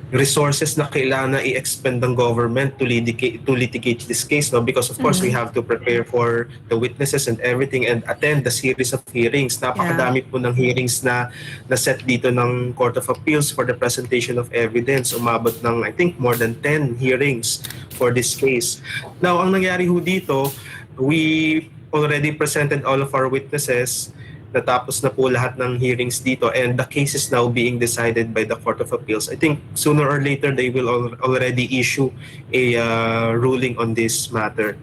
resources na kailangan na i-expend ng government to litigate, to litigate this case, no? Because of course, we have to prepare for the witnesses and everything and attend the series of hearings. Napakadami po ng hearings na na-set dito ng Court of Appeals for the presentation of evidence. Umabot ng, I think, more than ten hearings for this case. Now, ang nangyari ho dito, we already presented all of our witnesses. Natapos na po lahat ng hearings dito and the case is now being decided by the Court of Appeals. I think sooner or later they will al- already issue a uh, ruling on this matter.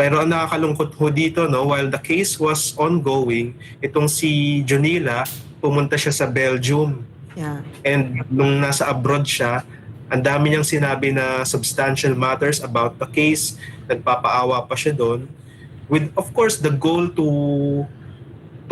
Pero ang nakakalungkot ho dito, no, while the case was ongoing, itong si Junila, pumunta siya sa Belgium. Yeah. And nung nasa abroad siya, ang dami niyang sinabi na substantial matters about the case, nagpapaawa pa siya doon. With, of course, the goal to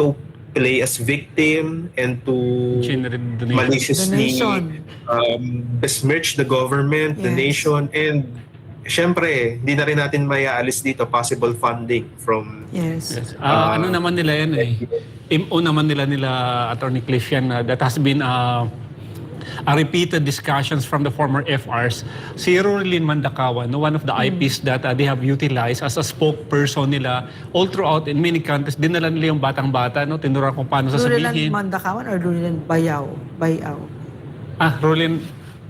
to play as victim and to Generate donation. maliciously Donation. um, besmirch the government, the Yes. nation, and syempre, hindi na rin natin mayaalis dito possible funding from Yes. Yes. Ah, ano naman nila yan eh. M O naman nila nila Attorney Cliff yan na that has been uh, a repeated discussions from the former F Rs. Si Rorilyn Mandakawan, no, one of the I Ps that uh, they have utilized as a spokesperson nila all throughout in many countries. Dinala nila yung batang-bata, no? Tinuruan kung paano Rorilyn sasabihin. Mandakawan or Rorilyn Bayaw? Bayaw. Ah, Rorilyn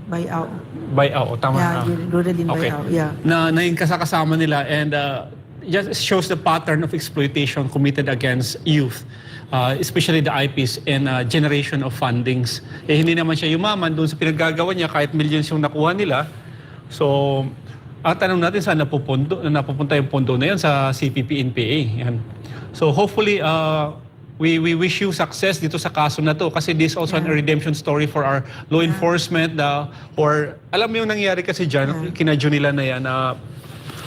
Bayaw. Bayaw, tama. Yeah, Ah. Rorilyn Okay. Bayaw. Yeah. Na, na yung kasakasama nila and uh, just shows the pattern of exploitation committed against youth, uh, especially the I Ps and uh, generation of fundings. Eh, hindi naman siya yumaman doon sa pinaggagawa niya kahit millions yung nakuha nila. So, ang tanong natin saan napupundo, na napupunta yung pondo na yan sa C P P N P A. Yan. So, hopefully, uh, we we wish you success dito sa kaso na to kasi this is also an Yeah. redemption story for our law Yeah. enforcement, the or alam mo yung nangyari kasi dyan, Yeah. kina Junila na yan, na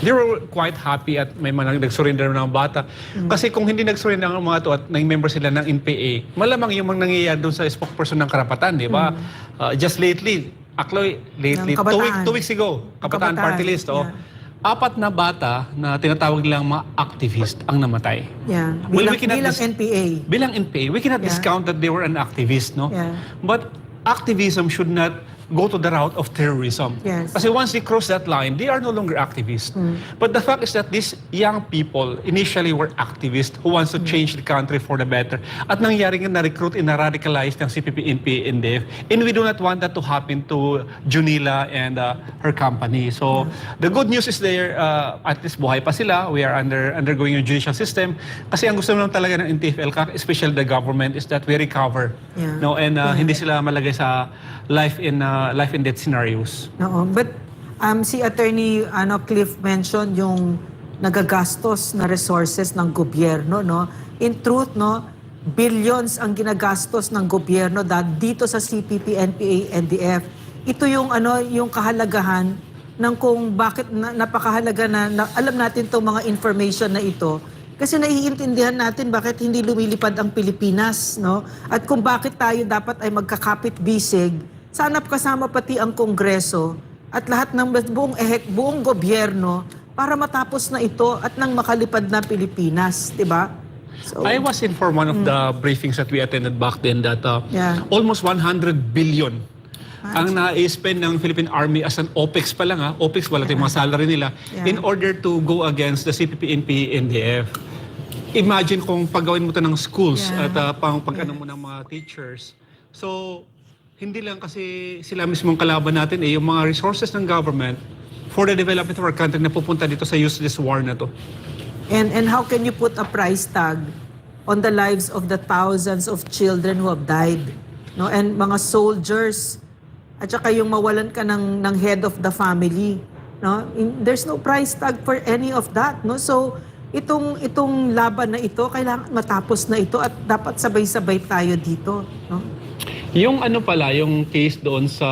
they were quite happy at may mga nag-surrender ng bata. Mm. Kasi kung hindi nag-surrender ang mga to at naging member sila ng N P A, malamang yung mga nangyayari doon sa spokesperson ng karapatan, di ba? Mm. Uh, just lately, actually, lately, Ng two, week, kabataan. two weeks ago, Ng Kabataan kabataan, Party List, oh. Yeah. Apat na bata na tinatawag nilang mga activist ang namatay. Yeah. Well, Bilang, we cannot bilang dis- N P A. Bilang N P A, we cannot Yeah. discount that they were an activist, no? Yeah. But activism should not go to the route of terrorism. Yes. Kasi once they cross that line, they are no longer activists. Mm. But the fact is that these young people initially were activists who wants to Mm. change the country for the better. At nangyari nga na-recruit and na-radicalize ng C P P, N P A, N D F. And we do not want that to happen to Junila and uh, her company. So, Yeah. the good news is there, uh, at least buhay pa sila. We are under undergoing yung judicial system. Kasi ang gusto naman talaga ng N T F L, ka- especially the government, is that we recover. Yeah. No, and uh, Yeah. hindi sila malagay sa life in uh, life and death scenarios. Oo, but um, si Attorney ano, Cliff mentioned yung nagagastos na resources ng gobyerno, no? In truth, no, billions ang ginagastos ng gobyerno da- dito sa C P P, N P A, N D F. Ito yung ano, yung kahalagahan ng kung bakit na, napakahalaga na, na alam natin 'tong mga information na ito kasi naiintindihan natin bakit hindi lumilipad ang Pilipinas, no? At kung bakit tayo dapat ay magkakapit-bisig, sana kasama pati ang Kongreso at lahat ng buong ehek, buong gobyerno para matapos na ito at nang makalipad na Pilipinas, 'di ba? So, I was informed one of the briefings that we attended back then that uh, Yeah. almost one hundred billion Ah, ang na-spend ng Philippine Army as an OPEX pa lang, ha? OPEX, wala tayong mga salary nila, Yeah. in order to go against the C P P, N P A, N D F. Imagine kung paggawin mo 'to ng schools Yeah. at uh, pang pag-ano mo ng mga teachers. So, hindi lang kasi sila mismo ang kalaban natin eh, yung mga resources ng government for the development of our country na pupunta dito sa useless war na 'to. And and how can you put a price tag on the lives of the thousands of children who have died, no? And mga soldiers at saka yung mawalan ka ng ng head of the family, no? In- there's no price tag for any of that, no? So itong itong laban na ito kailangan matapos na ito at dapat sabay-sabay tayo dito, no? Yung ano pala, yung case doon sa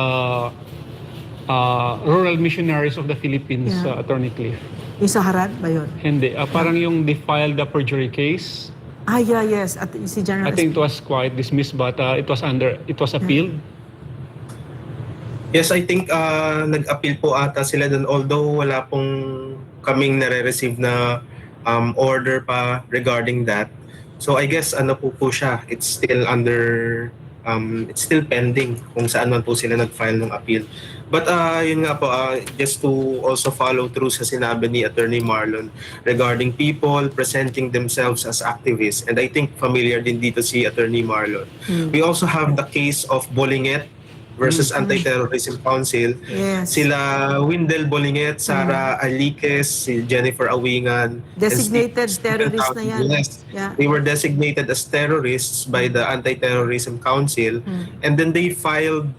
ah, Rural Missionaries of the Philippines, Yeah. ah, Attorney Cliff. Yung sa Harad ba 'yon? Hindi, ah, parang yung they filed the perjury case. Ah, yeah, yes. At si General I think it was quite dismissed but uh, it was under, it was appealed. Yes, I think uh, nag-appeal po ata sila doon, although wala pong kaming nare-receive na um, order pa regarding that. So I guess ano po po siya, it's still under, um, it's still pending kung saan man po sila nag-file ng appeal. But, ah, yun nga po, ah, just to also follow through sa sinabi ni Attorney Marlon regarding people presenting themselves as activists. And I think familiar din dito si Attorney Marlon. We also have the case of Bolinget versus Anti-Terrorism Council. Yes. Sila Windel Bolinget, Sara Aliquez, si Jennifer Awingan, and Steve- Designated terrorist na yan. Yes. Yeah. They were designated as terrorists by the Anti-Terrorism Council. And then they filed,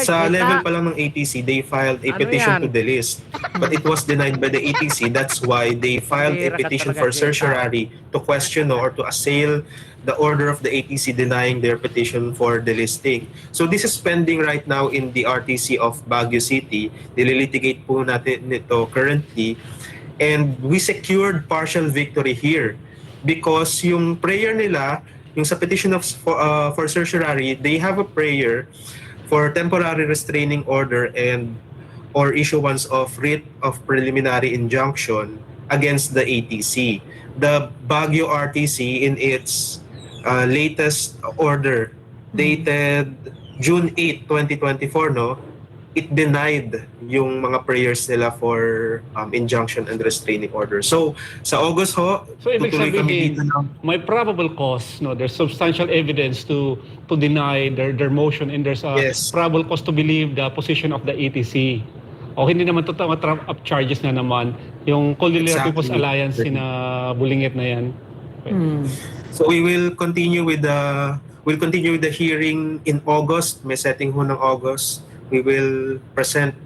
sa level pa lang ng A T C, they filed a petition to delist. But it was denied by the A T C. That's why they filed a petition for certiorari to question, no, or to assail the order of the A T C denying their petition for delisting. So this is pending right now in the R T C of Baguio City. Nililitigate po natin ito currently. And we secured partial victory here because yung prayer nila, yung sa petition of, for, uh, for certiorari, they have a prayer for temporary restraining order and or issuance of writ of preliminary injunction against the A T C. The Baguio R T C in its, uh, latest order dated June eight, twenty twenty-four, no, it denied yung mga prayers nila for, um, injunction and restraining order. So, sa August ho, So, ibig tutuloy kami sabihin, dito ng may probable cause, no? There's substantial evidence to to deny their, their motion, and there's a Yes. probable cause to believe the position of the A T C. O hindi naman totoo, trump up charges na naman yung Cordillera Exactly. People's Alliance, sina Bulingit na yan. Okay. So we will continue with the, we'll continue with the hearing in August. May setting ho ng August. We will present,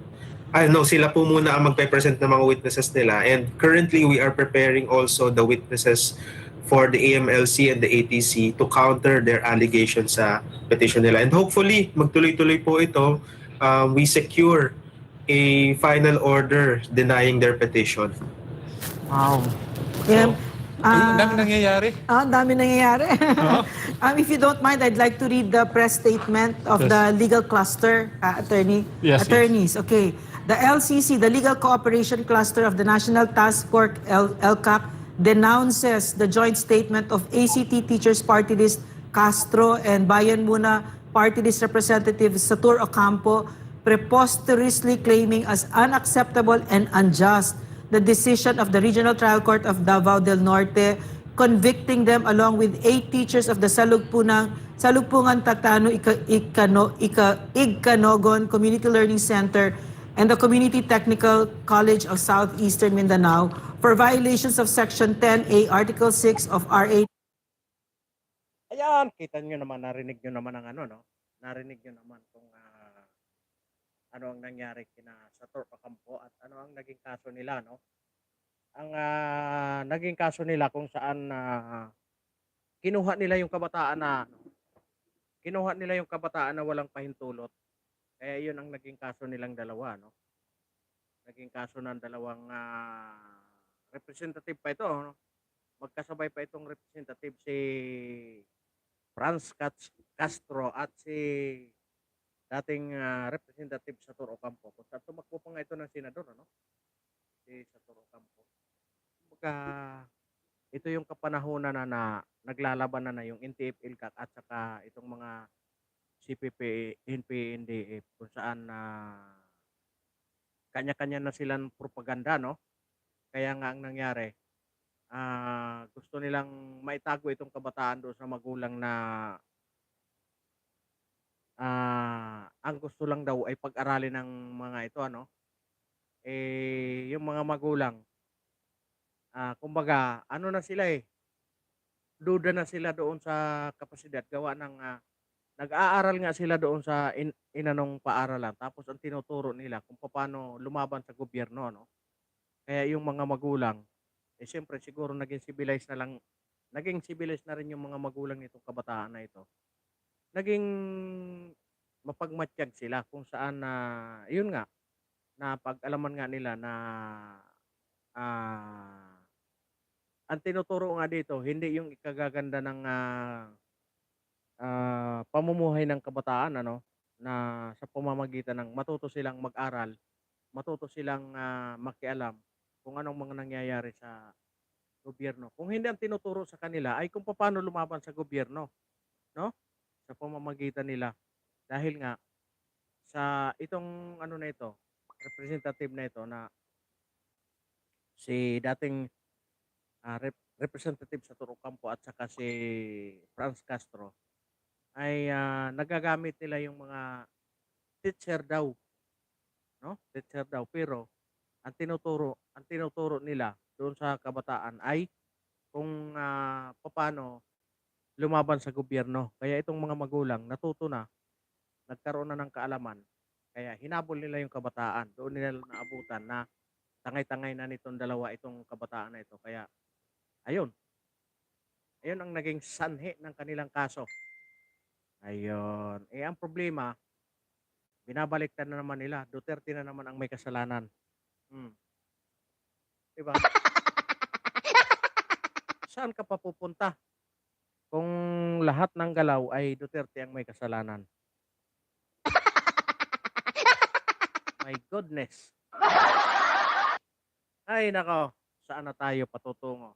ah, no, sila po muna ang magpe-present ng mga witnesses nila. And currently, we are preparing also the witnesses for the A M L C and the A T C to counter their allegations sa petition nila. And hopefully, magtuloy-tuloy po ito. Um, we secure a final order denying their petition. Wow. Yeah. So, ang dami nangyayari. Ah, ang dami nangyayari. Oo. Um, if you don't mind, I'd like to read the press statement of Yes. the legal cluster, uh, attorney. Yes, yes. Attorneys. Okay. The L C C, the Legal Cooperation Cluster of the National Task Force, L-, LCAC, denounces the joint statement of A C T Teachers Party List Castro and Bayan Muna Party List Representative Satur Ocampo, preposterously claiming as unacceptable and unjust the decision of the Regional Trial Court of Davao del Norte, convicting them along with eight teachers of the Salugpunang-, Salugpungan Tatano Ika-, Ikano-, Ika-, Igcanogon Community Learning Center and the Community Technical College of Southeastern Mindanao for violations of Section ten A, Article six of R A. Ayan, kita niyo naman, narinig niyo naman ang ano, no? Narinig niyo naman kung, ah, ano ang nangyari kina Sator Ocampo at ano ang naging kaso nila, no? Ang, ah, naging kaso nila kung saan, ah, kinuha nila yung kabataan na, ano, kinuha nila yung kabataan na walang pahintulot. Kaya yun ang naging kaso nilang dalawa, no? Naging kaso ng dalawang, ah, representative pa ito, no? Magkasabay pa itong representative, si Franz Cas-, Castro at si dating, ah, Representative Sator Ocampo, kung saan tumakbo pa nga ito ng senador, ano? Si Sator Ocampo. Kumbaga, ito yung kapanahunan na, na naglalaban na, na yung N T F-ELCAC at saka itong mga C P P, N P A, N D F, kung saan na kanya-kanya na silang propaganda, no? Kaya nga ang nangyari, ah, gusto nilang maitago itong kabataan doon sa magulang na, ah, ang gusto lang daw ay pag-aralin ng mga ito, ano? Eh, yung mga magulang, ah, kumbaga, ano na sila, eh, duda na sila doon sa kapasidad, gawa ng, ah, nag-aaral nga sila doon sa in-, inanong paaralan, tapos ang tinuturo nila kung paano lumaban sa gobyerno, no? Kaya yung mga magulang, eh, siyempre siguro naging civilized na lang, naging civilized na rin yung mga magulang nitong kabataan na ito. Naging mapagmatyag sila kung saan na, yun nga, napag-alaman nga nila na, ah, ang tinuturo nga dito, hindi yung ikagaganda ng, ah, ah, pamumuhay ng kabataan, ano, na sa pamamagitan ng matuto silang mag-aral, matuto silang, ah, makialam kung anong mga nangyayari sa gobyerno. Kung hindi ang tinuturo sa kanila ay kung paano lumaban sa gobyerno, no? Sa pamamagitan nila. Dahil nga, sa itong ano na ito, representative na ito na si dating, ah, rep-, representative Sator Ocampo at saka si Franz Castro ay, ah, nagagamit nila yung mga teacher daw, no? Teacher daw, pero ang tinuturo, ang tinuturo nila doon sa kabataan ay kung, ah, papaano lumaban sa gobyerno. Kaya itong mga magulang natuto na, nagkaroon na ng kaalaman. Kaya hinabol nila yung kabataan. Doon nila naabutan na tangay-tangay na nitong dalawa itong kabataan na ito. Kaya, ayun. Ayun ang naging sanhi ng kanilang kaso. Ayun. Eh, ang problema, binabaliktad na naman nila. Duterte na naman ang may kasalanan. Hmm. Diba? Saan ka pa pupunta? Kung lahat ng galaw ay Duterte ang may kasalanan. My goodness. Ay, nako. Saan na tayo patutungo?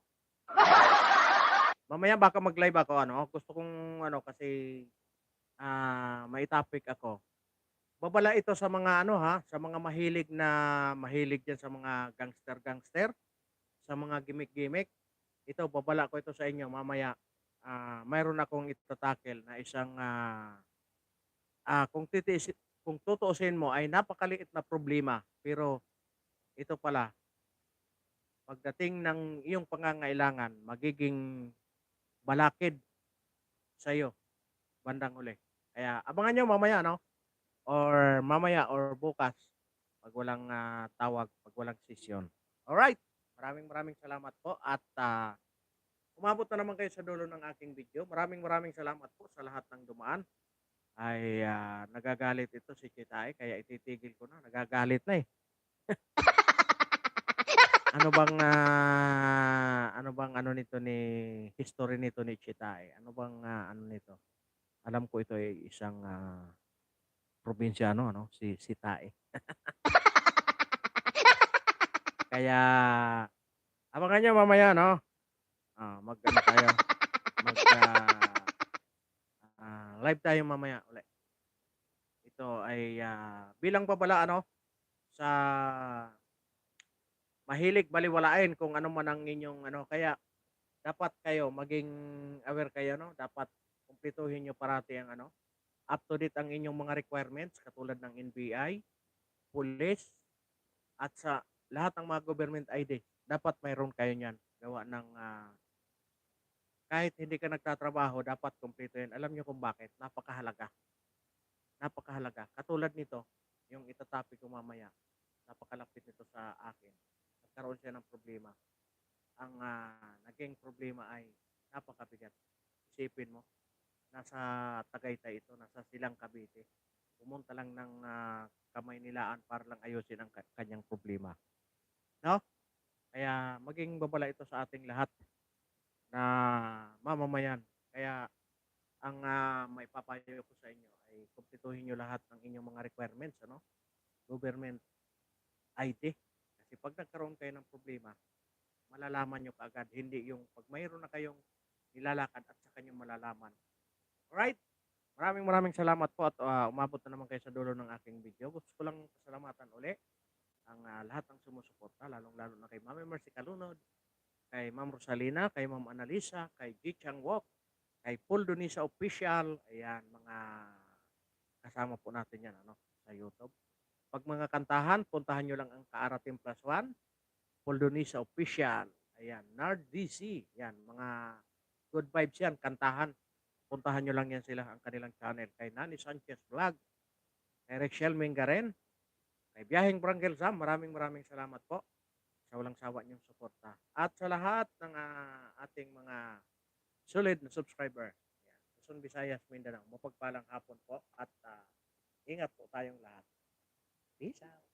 Mamaya baka mag-live ako, ano, gusto kong, ano, kasi, ah, may topic ako. Babala ito sa mga, ano, ha, sa mga mahilig na, mahilig diyan sa mga gangster-gangster, sa mga gimik-gimik. Ito, babala ko ito sa inyo mamaya. Ah, mayroon akong itatackle na isang, ah, ah, kung titiis-, kung tutuusin mo ay napakaliit na problema, pero ito pala, pagdating ng iyong pangangailangan, magiging balakid sa'yo bandang huli. Kaya abangan niyo mamaya, no? Or mamaya or bukas, pag walang, ah, tawag, pag walang sesyon. Alright. Maraming, maraming salamat po at, ah, umabot na naman kayo sa dulo ng aking video. Maraming, maraming salamat po sa lahat ng dumaan. Ay, ah, nagagalit ito si Chitae, kaya ititigil ko na. Nagagalit na eh. Ano bang, ah, ano bang ano nito ni, history nito ni Chitae? Ano bang, ah, ano nito? Alam ko ito ay isang, ah, probinsyano, ano, si, si Tae. Kaya, abangan niyo mamaya, no? Ah, mag, ano tayo? Mag, ah, ah, live tayo mamaya uli. Ito ay, ah, bilang babala, ano, sa mahilig baliwalain kung ano man ang inyong, ano, kaya dapat kayo maging aware kayo, no? Dapat kumpletuhin niyo parati ang, ano, up to date ang inyong mga requirements katulad ng N B I, police, at sa lahat ng mga government I D. Dapat mayroon kayo niyan. Gawa ng, ah, kahit hindi ka nagtatrabaho, dapat kumpleto yan. Alam niyo kung bakit? Napakahalaga. Napakahalaga. Katulad nito, yung itatopic ko mamaya, napakalapit nito sa akin. Nagkaroon siya ng problema. Ang, ah, naging problema ay napakabigat. Isipin mo, nasa Tagaytay ito, nasa Silang, Cavite. Pumunta lang ng, ah, Kamaynilaan para lang ayusin ang ka-, kanyang problema. No? Kaya maging babala ito sa ating lahat na mamamayan. Kaya ang, ah, maipapayo ko sa inyo ay kumpletuhin niyo lahat ng inyong mga requirements, ano? Government I D. Kasi pag nagkaroon kayo ng problema, malalaman niyo kaagad. Hindi yung pag mayroon na kayong nilalakad at saka niyo malalaman. Alright? Maraming, maraming salamat po at, ah, umabot na naman kayo sa dulo ng aking video. Gusto ko lang pasalamatan uli ang, ah, lahat ng sumusuporta, lalong-lalo na kay Mami Mercy Calunod, kay Ma'am Rosalina, kay Ma'am Analisa, kay Ji Chang Wook, kay Paul Donisa Official. Ayan, mga kasama po natin yan, ano, sa YouTube. Pag mga kantahan, puntahan nyo lang ang Kaarating Plus One, Paul Donisa Official. Ayan, Nard D C. Yan, mga good vibes yan, kantahan. Puntahan nyo lang yan sila, ang kanilang channel. Kay Nani Sanchez Vlog, kay Rachel Mingaren, kay Biyaheng Barangay Sam, maraming, maraming salamat po sa walang sawa niyong suporta. At sa lahat ng, ah, ating mga solid na subscriber. Yan. Luzon, Visayas, Mindanao, mapagpalang hapon po at, ah, ingat po tayong lahat. Peace out.